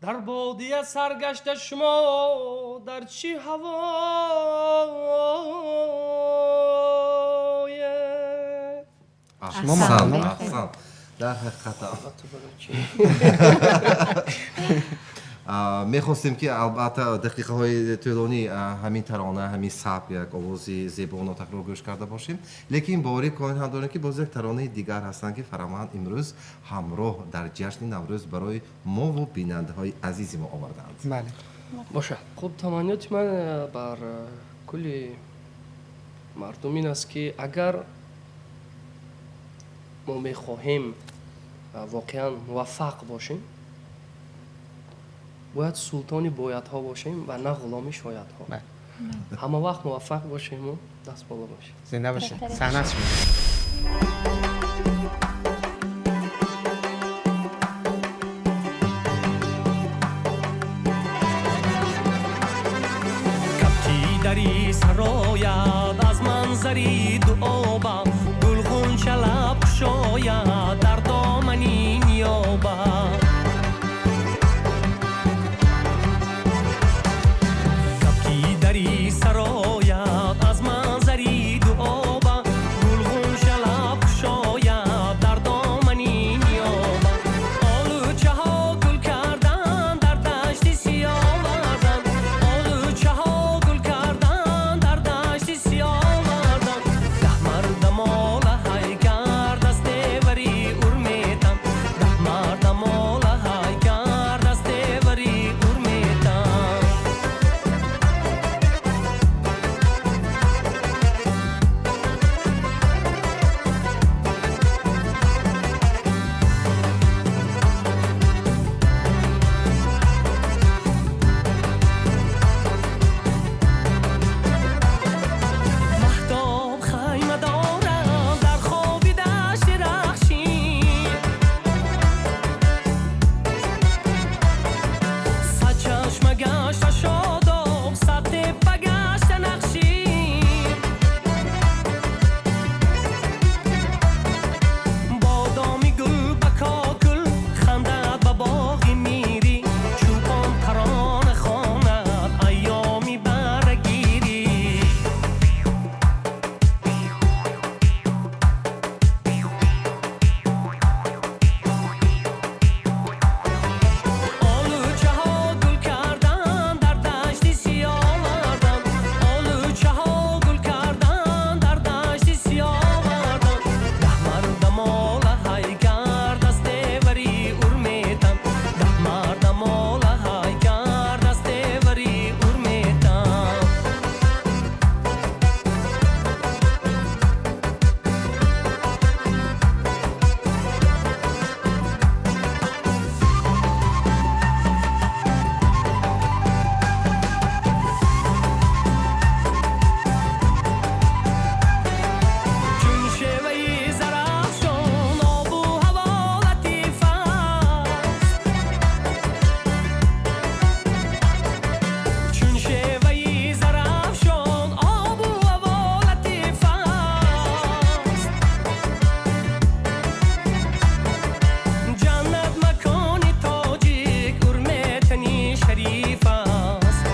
дар бодия саргашта, шумо дар чӣ ҳавоед? Аҳсан, аҳсан, дар ҳақиқат. Мехостем ки албатта дақиқаҳои тӯлонӣ ҳамин тарона, ҳамин сабк, як овози зебо нотакрор гӯш карда бошем, лекин боварӣ комил ҳам дорем, ки боз як таронаи дигар ҳастанд, ки Фараманд имрӯз ҳамроҳ дар ҷашни Наврӯз барои мову бинандаҳои азизи мо овардаанд. Бале. Бошад. Хуб, таманниёти ман бар кулли мардум ин аст, ки агар мо мехоҳем воқеан муваффақ бошем, бояд султони боядҳо бошем ва на ғуломи шоядҳо. Ҳама вақт муваффақ бошему даст боло бошем. Зинда бошед. Саҳна шумо. Кабки дари сарояд аз манзари дуоба, гулғунча лаб кушояд дар домани ниёба. Кабки дари сарояд аз манзари дуоба, гулғунча лаб кушояд дар домани ниёба. Олучаҳо гул кардан дар дашти сиёвардан, олучаҳо гул кардан дар дашти сиёвардан. Даҳ мардамола ҳайкар дастевари урметан, даҳ мардамола ҳайкар дастевари урметан. Маҳтоб хайма дорам дар хоби дашти рахшӣ, сад чашма гашта шодоб, сад теппа гашта нақшӣ. Бодоми гул ба кокул хандад ба боғи мирӣ, чӯпон тарона хонад айёми барагирӣ. Олучаҳо гул кардан дар дашти сиёвардан, олучаҳо гул кардан дар дашти сиёвардан. Даҳ мардамола ҳайкар дастевари урметан, даҳ мардамола ҳайкар дастевари урметан. Чун шеваи Зарафшон обу ҳаво латиф аст, чун шеваи Зарафшон обу ҳаво латиф аст. Ҷаннат макони тоҷик урметани шариф аст.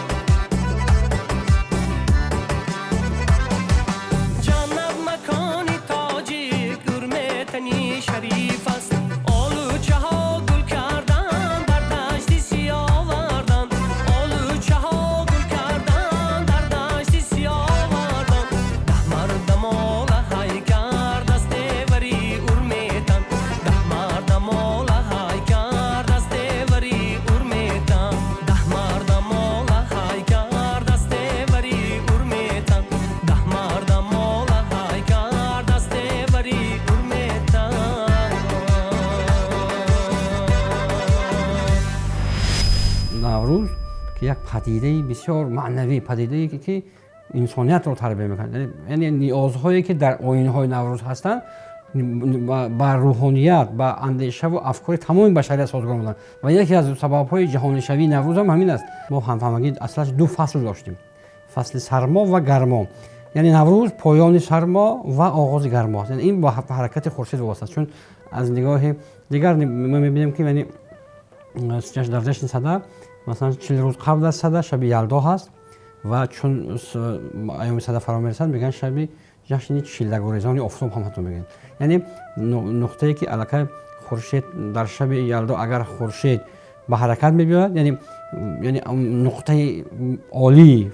Ҷаннат макони тоҷик урметани шариф аст. Олучаҳо гул кардан дар дашти сиёвардан, олучаҳо гул кардан дар дашти сиёвардан. Даҳ мардамола ҳайкар дастевари урметан, даҳ мардамола ҳайкар дастевари урметан, даҳ мардамола ҳайкар дастевари урметан, даҳ мардамола ҳайкар дастевари урметан. Наврӯз ки як падидаи бисёр маънавӣ, падидае ки инсониятро тарбия мекунад, яъне ниёзҳое ки дар оинҳои Наврӯз ҳастанд ба рӯҳоният, ба андешаву афкори тамоми башарият созгор буданд ва яке аз сабабҳои ҷаҳонишавии Наврӯз ҳам ҳамин аст. Мо ҳамфаҳмагӣ аслаш ду фасл доштем: фасли сармо ва гармо. Яъне Наврӯз поёни сармо ва оғози гармо аст. Яъне ин бо ҳаракати хуршед вобаста аст, чун аз нигоҳи дигар мо мебинем, ки яъне дар ҷашни Сада, масалан, 40 рӯз қабл аз Сада шаби Ялдо ҳаст ва чун айёми Сада фаро мерасад, мегӯянд шаби ҷашни чиллагурезони офтоб ҳам ҳатто мегӯянд. Яъне нуқтае ки аллакай хуршед дар шаби Ялдо, агар хуршед ба ҳаракат мебиёяд, яъне нуқтаи олии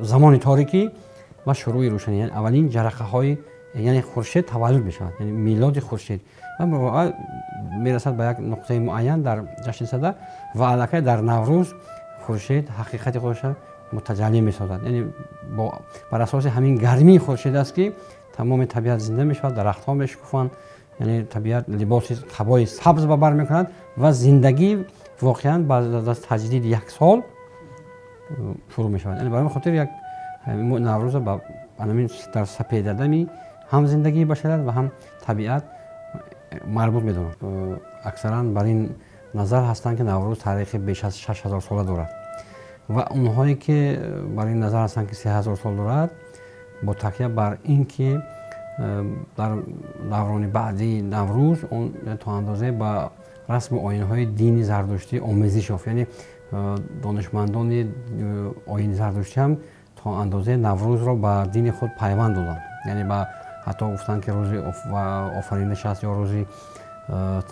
замони торикӣ ва шурӯи рӯшанӣ, яъне аввалин ҷарақаҳои, яъне хуршед таваллуд мешавад, яъне милоди хуршед ва мерасад ба як нуқтаи муайян дар ҷашни Сада ва аллакай дар Наврӯз хуршед ҳақиқати худашро мутаҷаллӣ месозад. Яъне бар асоси ҳамин гармии хуршед аст, ки тамоми табиат зинда мешавад, дарахтҳо мешукуфанд, яъне табиат либоси қабои сабз ба бар мекунад ва зиндагӣ воқеан баъд аз таҷдиди як сол шурӯъ мешавад. Яъне барои хотир як Наврӯза ба ҳамин дар сапедадами ҳам зиндагии башарият ва ҳам табиат марбут медонанд. Аксаран бар ин назар ҳастанд, ки Наврӯз таърихи беш аз 6000 сола дорад ва онҳое ки бар ин назар ҳастанд, ки 3000 сол дорад, бо такя бар ин ки дар даврони баъдии Наврӯз он то андозе ба расму оинҳои дини зардуштӣ омезиш ёфт. Яъне донишмандони оини зардуштӣ ҳам то андозе Наврӯзро ба дини худ пайванд доданд. Яъне ба ҳатто гуфтанд, ки рӯзи офариниш аст ё рӯзи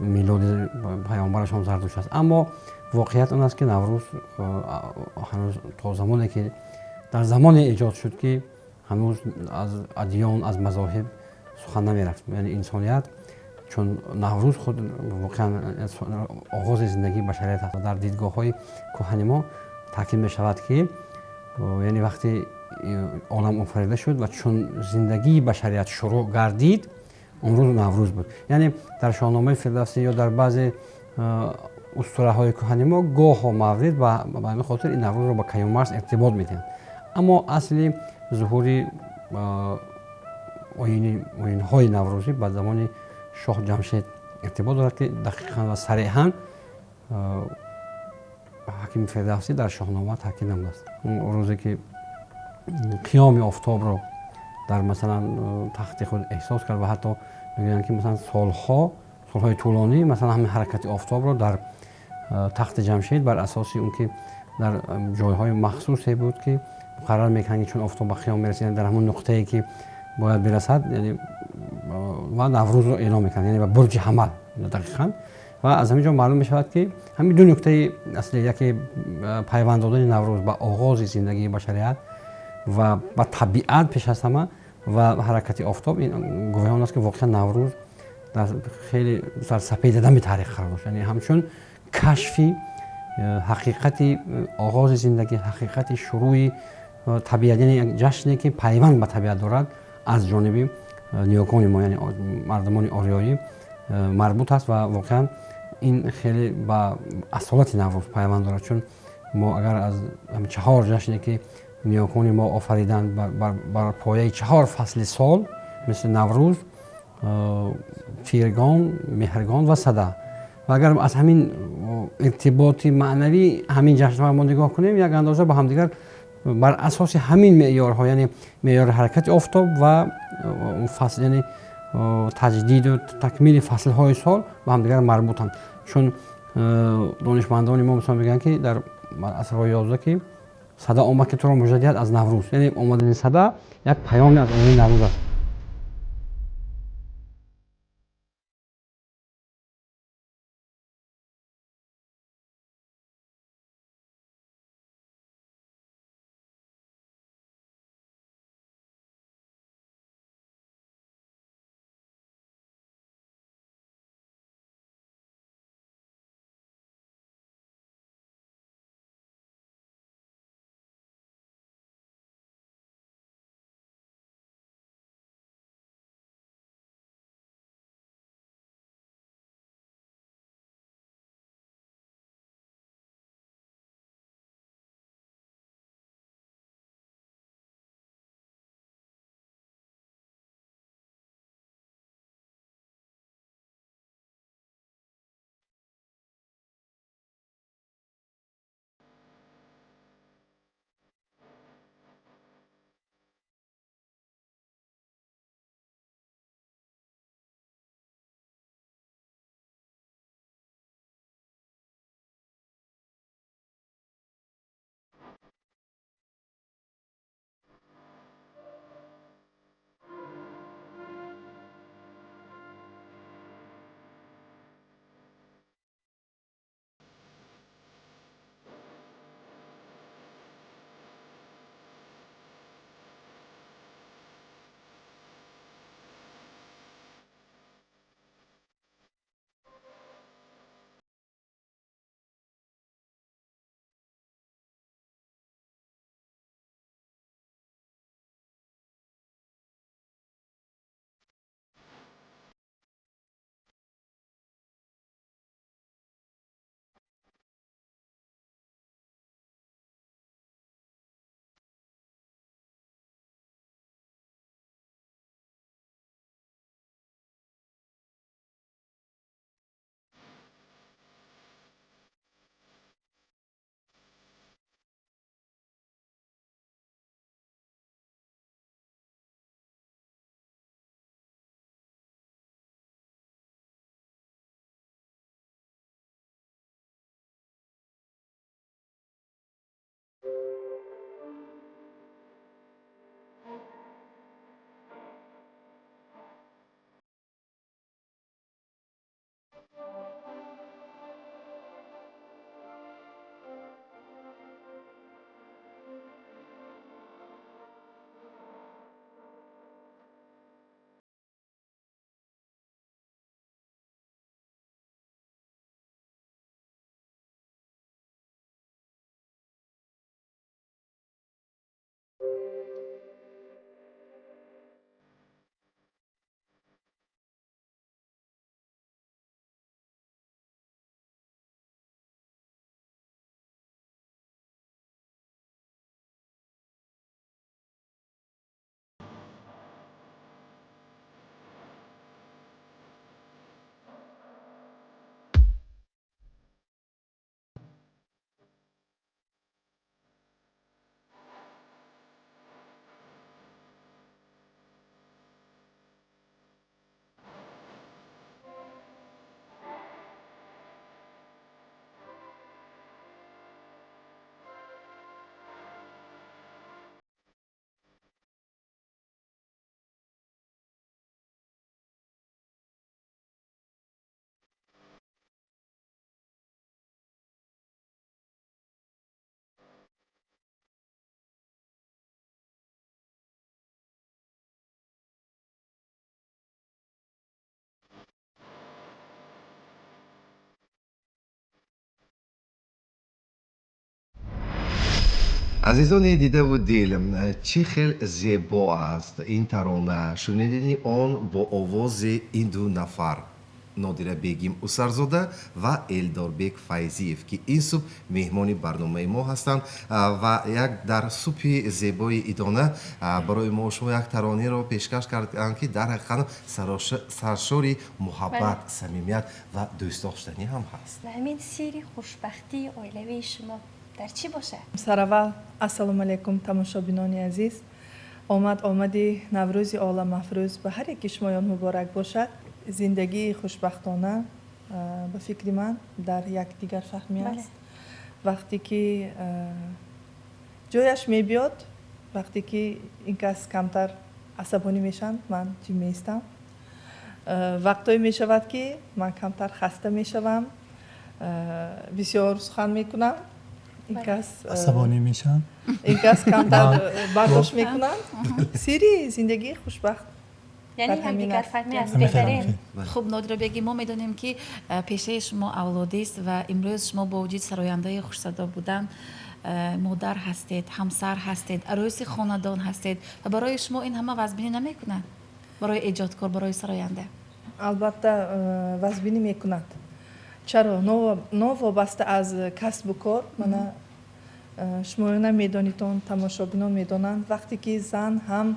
милоди паёмбарашон Зардушт аст. Аммо воқеият он аст, ки Наврӯз ҳанӯз то замоне ки дар замоне эҷод шуд, ки ҳанӯз аз адён, аз мазоҳиб сухан намерафт. Яъне инсоният, чун Наврӯз худ воқеан оғози зиндагии башарият аст. Дар дидгоҳҳои кӯҳани мо таъкид мешавад, ки яъне вақте олам офарида шуд ва чун зиндагии башарият шурӯъ гардид, он рӯз Наврӯз буд. Яъне дар Шоҳномаи Фирдавсӣ ё дар баъзе устураҳои кӯҳани мо гоҳо маврид ба ҳамин хотир ин Наврӯзро ба Каюмарс иртибот медиҳанд. Аммо асли зуҳури оинҳои наврӯзӣ ба замони шоҳ Ҷамшед иртибот дорад, ки дақиқан ва сареҳан ҳакими Фирдавсӣ дар Шоҳнома таъкид намудааст. Он рӯзе ки қиёми офтобро дар масалан тахти худ эҳсос кард ва ҳатто мегӯянд, ки масалан солҳои тӯлонӣ масалан ҳамин ҳаракати офтобро дар тахти Ҷамшед бар асоси он ки дар ҷойҳои махсусе буд, ки муқаррар мекунанд, ки чун офтоб ба қиём мерасад, яъне дар ҳамон нуқтае ки бояд бирасад, яъне ва Наврӯзро эълон мекунанд, яъне ба бурҷи ҳамал дақиқан. Ва аз ҳамин ҷо маълум мешавад, ки ҳамин ду нуктаи аслӣ, яке пайванд додани Наврӯз ба оғози зиндагии башарият ва ба табиат пеш аз ҳама ва ҳаракати офтоб, ин гувоҳи он аст, ки воқеан Наврӯз дар хеле дар сапедадами таърих қарор дошт. Яъне ҳамчун кашфи ҳақиқати оғози зиндагӣ, ҳақиқати шурӯи табиат, яъне як ҷашне ки пайванд ба табиат дорад, аз ҷониби ниёкони мо, яъне мардумони ориёӣ марбут аст ва воқеан ин хеле ба асолати Наврӯз пайванд дорад. Чун мо агар аз чаҳор ҷашне ки ниёкони мо офариданд бар пояи чаҳор фасли сол, мисли Наврӯз, Тиргон, Меҳргон ва Сада, ва агар аз ҳамин иртиботи маънавӣ ҳамин ҷашнҳоро мо нигоҳ кунем, як андоза ба ҳамдигар бар асоси ҳамин меъёрҳо, яъне меъёри ҳаракати офтоб ва фасл, яъне таҷдиду такмили фаслҳои сол ба ҳамдигар марбутанд. Чун донишмандони мо мисол мегӯянд, ки дар асрҳои 11 ки Сада омад, ки туро мужда диҳад аз Наврӯз, яъне омадани Сада як паёме аз омадани Наврӯз аст. Азизони дидаву дил, чӣ хел зебо аст ин тарона, шунидани он бо овози ин ду нафар, Нодира Бегим Усарзода ва Элдорбек Файзиев, ки ин субҳ меҳмони барномаи мо ҳастанд ва як дар субҳи зебои идона барои мо шумо як таронаро пешкаш карданд, ки дар ҳақиқат саршори муҳаббат, самимият ва дӯстдоштанӣ ҳам ҳаст. Ҳамин сирри хушбахтии оилавии шумо дар чӣ бошад? Сараввал ассалому алайкум, тамошобинони азиз. Омад омади Наврӯзи оламафрӯз ба ҳар яки шумоён муборак бошад. Зиндагии хушбахтона, ба фикри ман, дар якдигарфаҳмӣ аст. Вақте ки ҷояш мебиёд, вақте ки ин кас камтар асабонӣ мешаванд, ман ҷим меистам. Вақтое мешавад, ки ман камтар хаста мешавам, бисёр сухан мекунам, ин кас асабонӣ мешаванд, ин кас камтар бардошт мекунанд. Сирри зиндагии хушбахт яъне ҳамдигарфаҳмӣ аст, беҳтарин. Хуб, Нодира бегим, мо медонем, ки пешаи шумо авлодист ва имрӯз шумо бо вуҷуди сарояндаи хушсадо будан модар ҳастед, ҳамсар ҳастед, арӯси хонадон ҳастед ва барои шумо ин ҳама вазбинӣ намекунад, барои эҷодкор, барои сароянда? Албатта, вазбинӣ мекунад. Чаро? Новобаста аз касбу кор, мана шумоёна медонитон, тамошобинон медонанд, вақте ки зан ҳам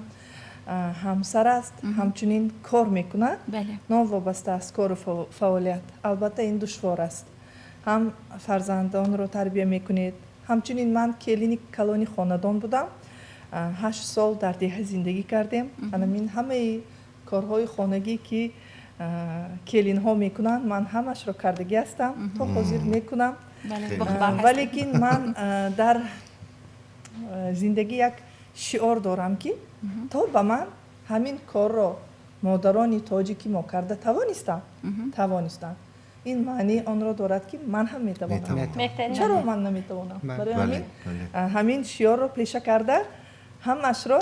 ҳамсар аст, ҳамчунин кор мекунад, новобаста аз кору фаъолият, албатта, ин душвор аст. Ҳам фарзандонро тарбия мекунед, ҳамчунин ман келини калони хонадон будам, 8 сол дар деҳа зиндагӣ кардем. Анамин ҳамаи корҳои хонагӣ, ки келинҳо мекунанд, ман ҳамашро кардагӣ ҳастам, то ҳозир мекунам. Валекин ман дар зиндагӣ як шиор дорам, ки то ба ман ҳамин корро модарони тоҷики мо карда тавонистанд, ин маънии онро дорад, ки ман ҳам метавонам. Чаро ман наметавонам? Барои ҳамин ҳамин шиорро пеша карда, ҳамашро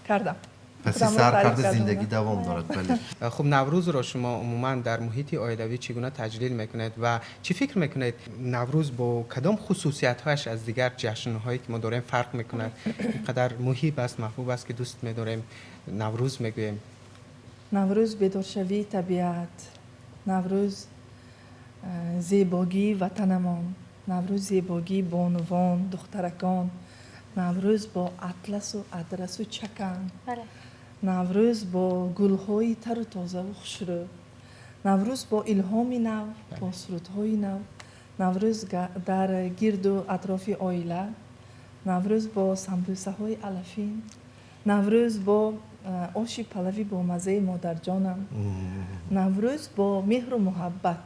кардам. Паси сар карда, зиндагӣ давом дорад, бале. Хуб, Наврӯзро шумо умуман дар муҳити оилавӣ чӣ гуна таҷлил мекунед ва чӣ фикр мекунед, Наврӯз бо кадом хусусиятҳояш аз дигар ҷашнҳое, ки мо дорем, фарқ мекунад, ин қадар муҳиб аст, маҳбуб аст, ки дӯст медорем, Наврӯз мегӯем? Наврӯз бедоршавии табиат, Наврӯз зебогии ватанамон, Наврӯз зебогии бонувон, духтаракон, Наврӯз бо атласу адрасу чакан, Наврӯз бо гулҳои тару тозаву хушрӯ, Наврӯз бо илҳоми нав, бо сурудҳои нав, Наврӯз дар гирду атрофи оила, Наврӯз бо самбӯсаҳои алафин, Наврӯз бо оши палави бо маззаи модарҷонам, Наврӯз бо меҳру муҳаббат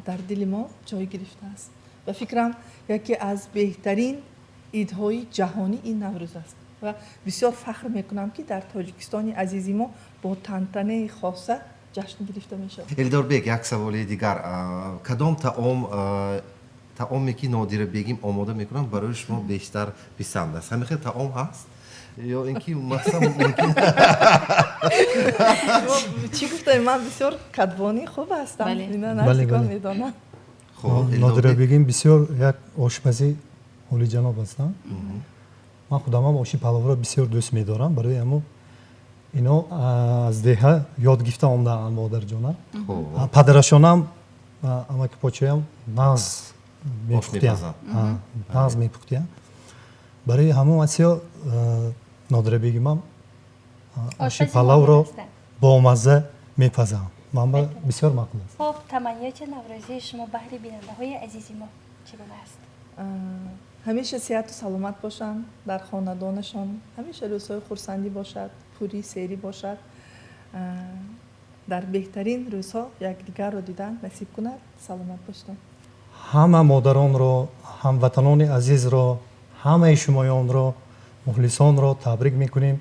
дар дили мо ҷой гирифтааст. Ба фикрам, яке аз беҳтарин идҳои ҷаҳонӣ ин Наврӯз аст ва бисёр фахр мекунам, ки дар Тоҷикистони азизи мо бо тантанаи хоса ҷашн гирифта мешавад. Элдорбек, як саволи дигар. Кадом таом, таоме ки Нодира бегим омода мекунанд, барои шумо бештар писанд аст? Ҳамин хел таом ҳаст ё ин ки масалан мумкин Чӣ гуфтам, ман бисёр кадбонии хуб ҳастам, ина наздикон медонам. Нодира бегим бисёр як ошпази олиҷаноб ҳастанд. Ман худамам оши паловро бисёр дӯст медорам, барои ҳамо ино аз деҳа ёд гирифта омдаанд, модарҷонам. Падарашонам, амаки почоям, нағз мепухтиянд, нағз мепухтиянд. Барои ҳамон асиё Нодира бегимам оши палавро бомазза мепазам, ман ба бисёр маъқул аст. Хуб, таманниёти наврӯзии шумо баҳри бинандаҳои азизи мо чӣ гуна аст? Ҳамеша сиҳату саломат бошанд, дар хонадонашон ҳамеша рӯзҳои хурсандӣ бошад, пурӣ серӣ бошад, дар беҳтарин рӯзҳо якдигарро дидан насиб кунад. Саломат бошед. Ҳама модаронро, ҳамватанони азизро, ҳамаи шумоёнро, мухлисонро табрик мекунем.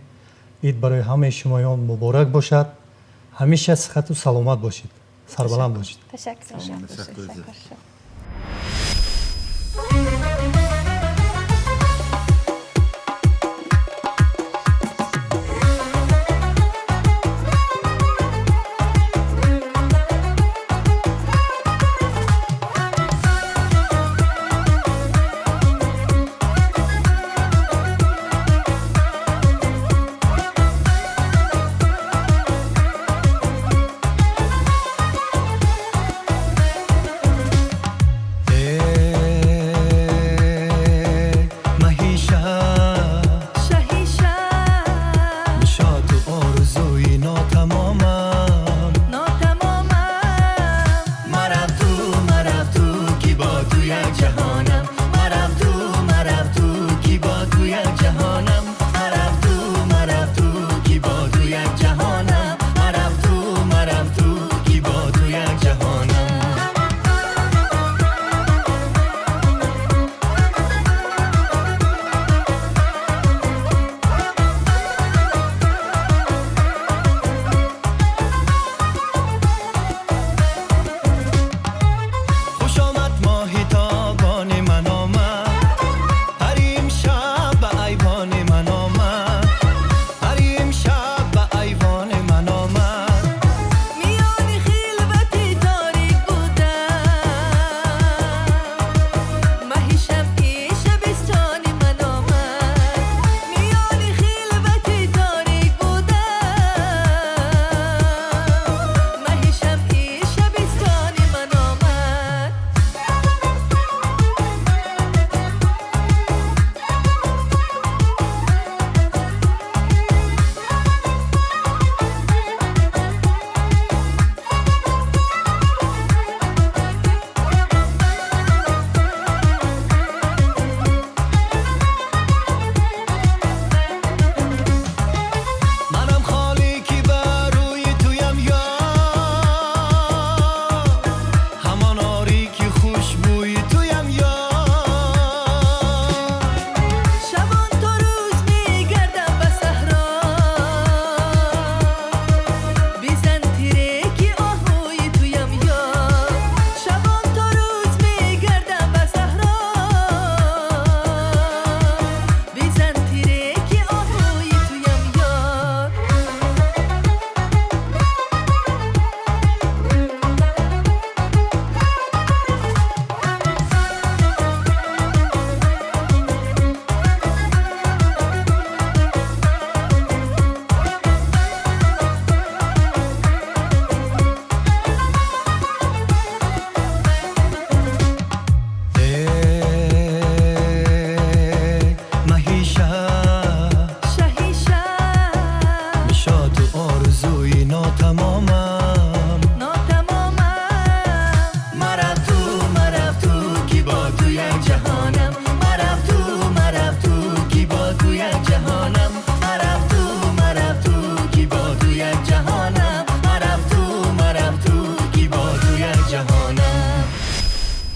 Ид барои ҳамаи шумоён муборак бошад. Ҳамеша сиҳату саломат бошед, сарбаланд бошед. Ташаккур.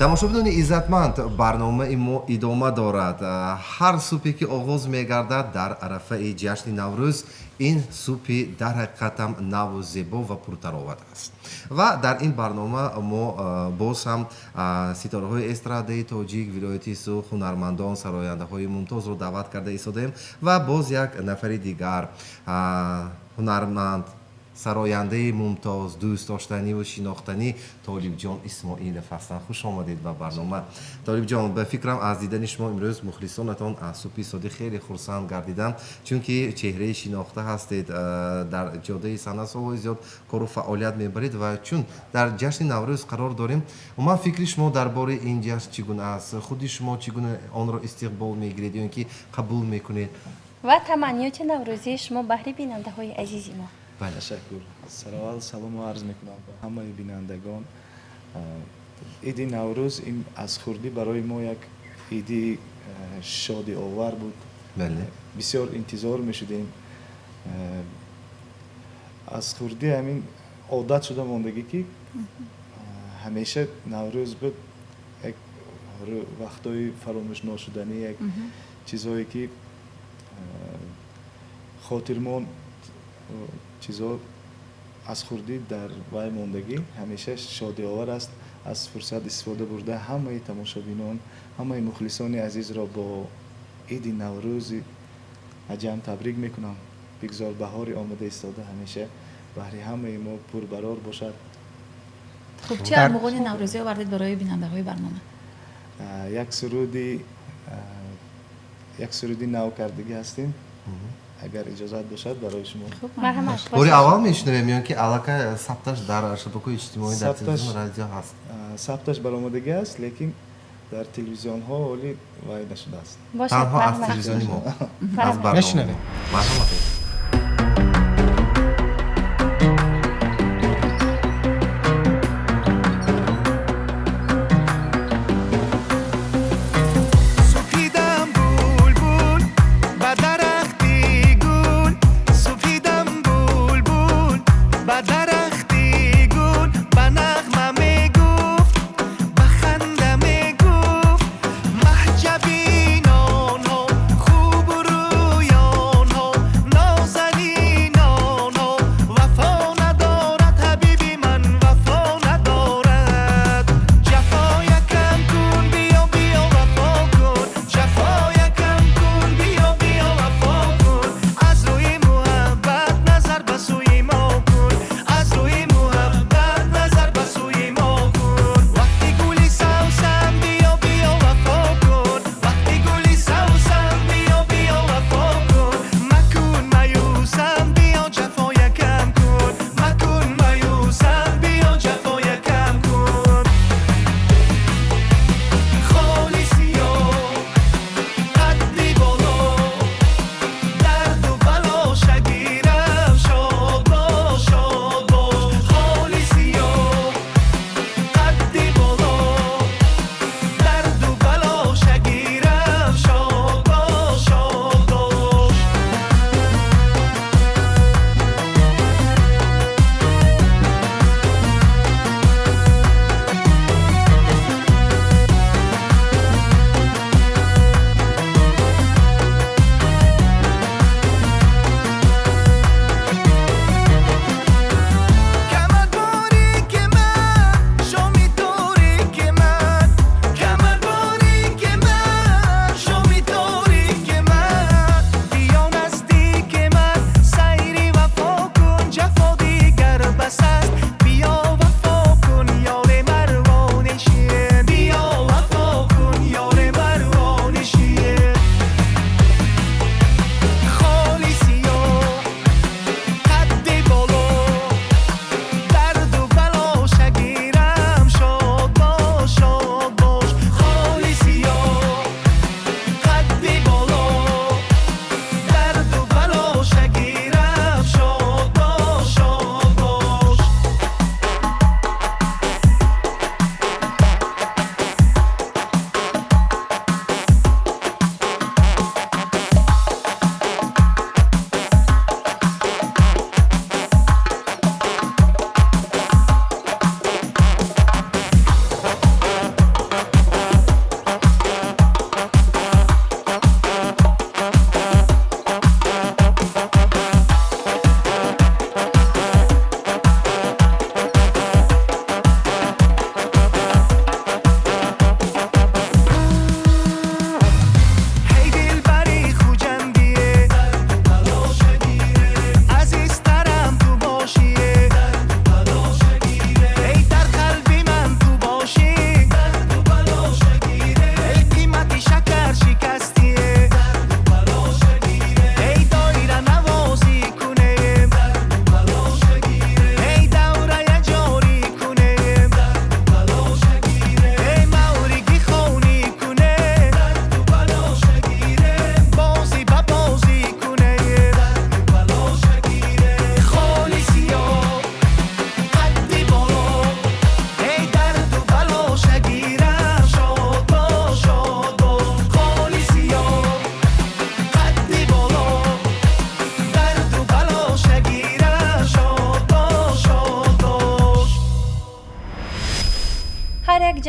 Тамошобинони иззатманд, барномаи мо идома дорад. Ҳар субҳе ки оғоз мегардад дар арафаи ҷашни Наврӯз, ин субҳи дар ҳақиқатам наву зебо ва пуртароват аст. Ва дар ин барнома мо боз ҳам ситораҳои эстрадаи тоҷик, вилояти Суғд, ҳунармандон, сарояндаҳои мумтозро даъват карда истодаем ва боз як нафари дигар, ҳунарманд, сарояндаи мумтоз, дӯстдоштаниву шинохтанӣ Толибҷон Исмоилов ҳастанд. Хуш омадед ба барнома, Толибҷон. Ба фикрам, аз дидани шумо имрӯз мухлисонатон аз субҳи содӣ хеле хурсанд гардиданд, чунки чеҳраи шинохта ҳастед, дар ҷодаи санъат солҳои зиёд кору фаъолият мебаред. Ва чун дар ҷашни Наврӯз қарор дорем, умуман фикри шумо дар бораи ин ҷашн чӣ гуна аст? Худи шумо чӣ гуна онро истиқбол мегиред ё ин ки қабул мекунед? Ва таманниёти наврӯзии шумо баҳри бинандаҳои азизи мо. Ташаккур. Сараввал салому арз мекунам ба ҳамаи бинандагон. Иди Наврӯз ин аз хурдӣ барои мо як иди шодиовар буд. Бисёр интизор мешудем. Аз хурдӣ ҳамин одат шуда мондагӣ, ки ҳамеша Наврӯз буд як вақтҳои фаромӯшношуданӣ, як чизҳое ки хотирмон, чизҳо аз хурдӣ дар вай мондагӣ, ҳамеша шодиовар аст. Аз фурсат истифода бурда, ҳамаи тамошобинон, ҳамаи мухлисони азизро бо иди Наврӯзи аҷам табрик мекунам. Бигзор баҳори омода истода ҳамеша баҳри ҳамаи мо пурбарор бошад. Хуб, чӣ армуғони наврӯзӣ овардед барои бинандаҳои барнома? Як суруди нав кардагӣ ҳастем, агар иҷозат бошад, барои шумо. Бори аввал мешунавем ё ки аллакай сабташ дар шабакаҳои иҷтимоӣ, дар телевизион, радио ҳаст? Сабташ баромадагӣ аст, лекин дар телевизионҳо ҳоли вай нашудааст. Танҳо аз телевизиони мо, аз барнома. Марҳамат. Супидам булбул ба дарахти гул, супидам булбул ба дарахти гул, ба нағма мегуфт, ба ханда мегуфт: маҳҷабинонҳо, хубрӯёнҳо.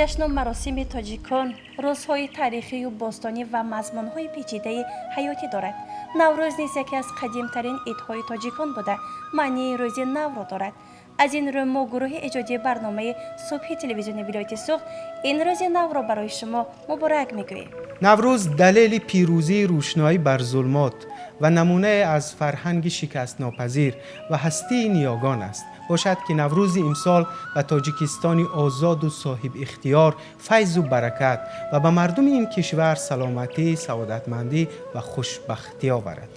Ҷашну маросими тоҷикон рӯзҳои таърихию бостонӣ ва мазмунҳои печидаи ҳаётӣ дорад. Наврӯз низ яке аз қадимтарин идҳои тоҷикон буда, маънии рӯзи навро дорад. Аз ин рӯ мо, гурӯҳи эҷодии барномаи субҳи телевизиони вилояти Суғд, ин рӯзи навро барои шумо муборак мегӯем. Наврӯз далели пирӯзии рӯшноӣ бар зулмот ва намунае аз фарҳанги шикастнопазир ва ҳастии ниёгон аст. Бошад, ки Наврӯзи имсол ба Тоҷикистони озоду соҳибихтиёр файзу баракат ва ба мардуми ин кишвар саломатӣ, саодатмандӣ ва хушбахтӣ оварад.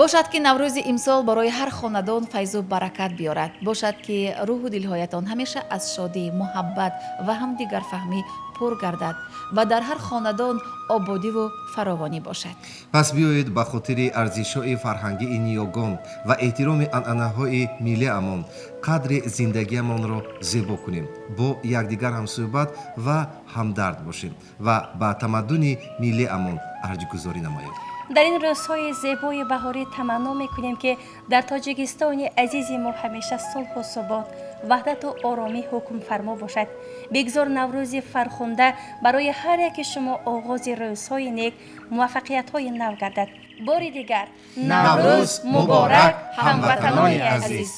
Бошад, ки Наврӯзи имсол барои ҳар хонадон файзу баракат биёрад. Бошад, ки рӯҳу дилҳоятон ҳамеша аз шодӣ, муҳаббат ва ҳамдигарфаҳмӣ пур гардад ва дар ҳар хонадон ободиву фаровонӣ бошад. Пас биёед, ба хотири арзишҳои фарҳангии ниёгон ва эҳтироми анъанаҳои миллиамон қадри зиндагиамонро зебо кунем, бо якдигар ҳамсӯҳбат ва ҳамдард бошем ва ба тамаддуни миллиамон арҷгузорӣ намоем. Дар ин рӯзҳои зебои баҳорӣ таманно мекунем, ки дар Тоҷикистони азизи мо ҳамеша сулҳу субот, ваҳдату оромӣ ҳукмфармо бошад. Бигзор Наврӯзи фархунда барои ҳар яки шумо оғози рӯзҳои нек, муваффақиятҳои нав гардад. Бори дигар Наврӯз муборак, ҳамватанони азиз!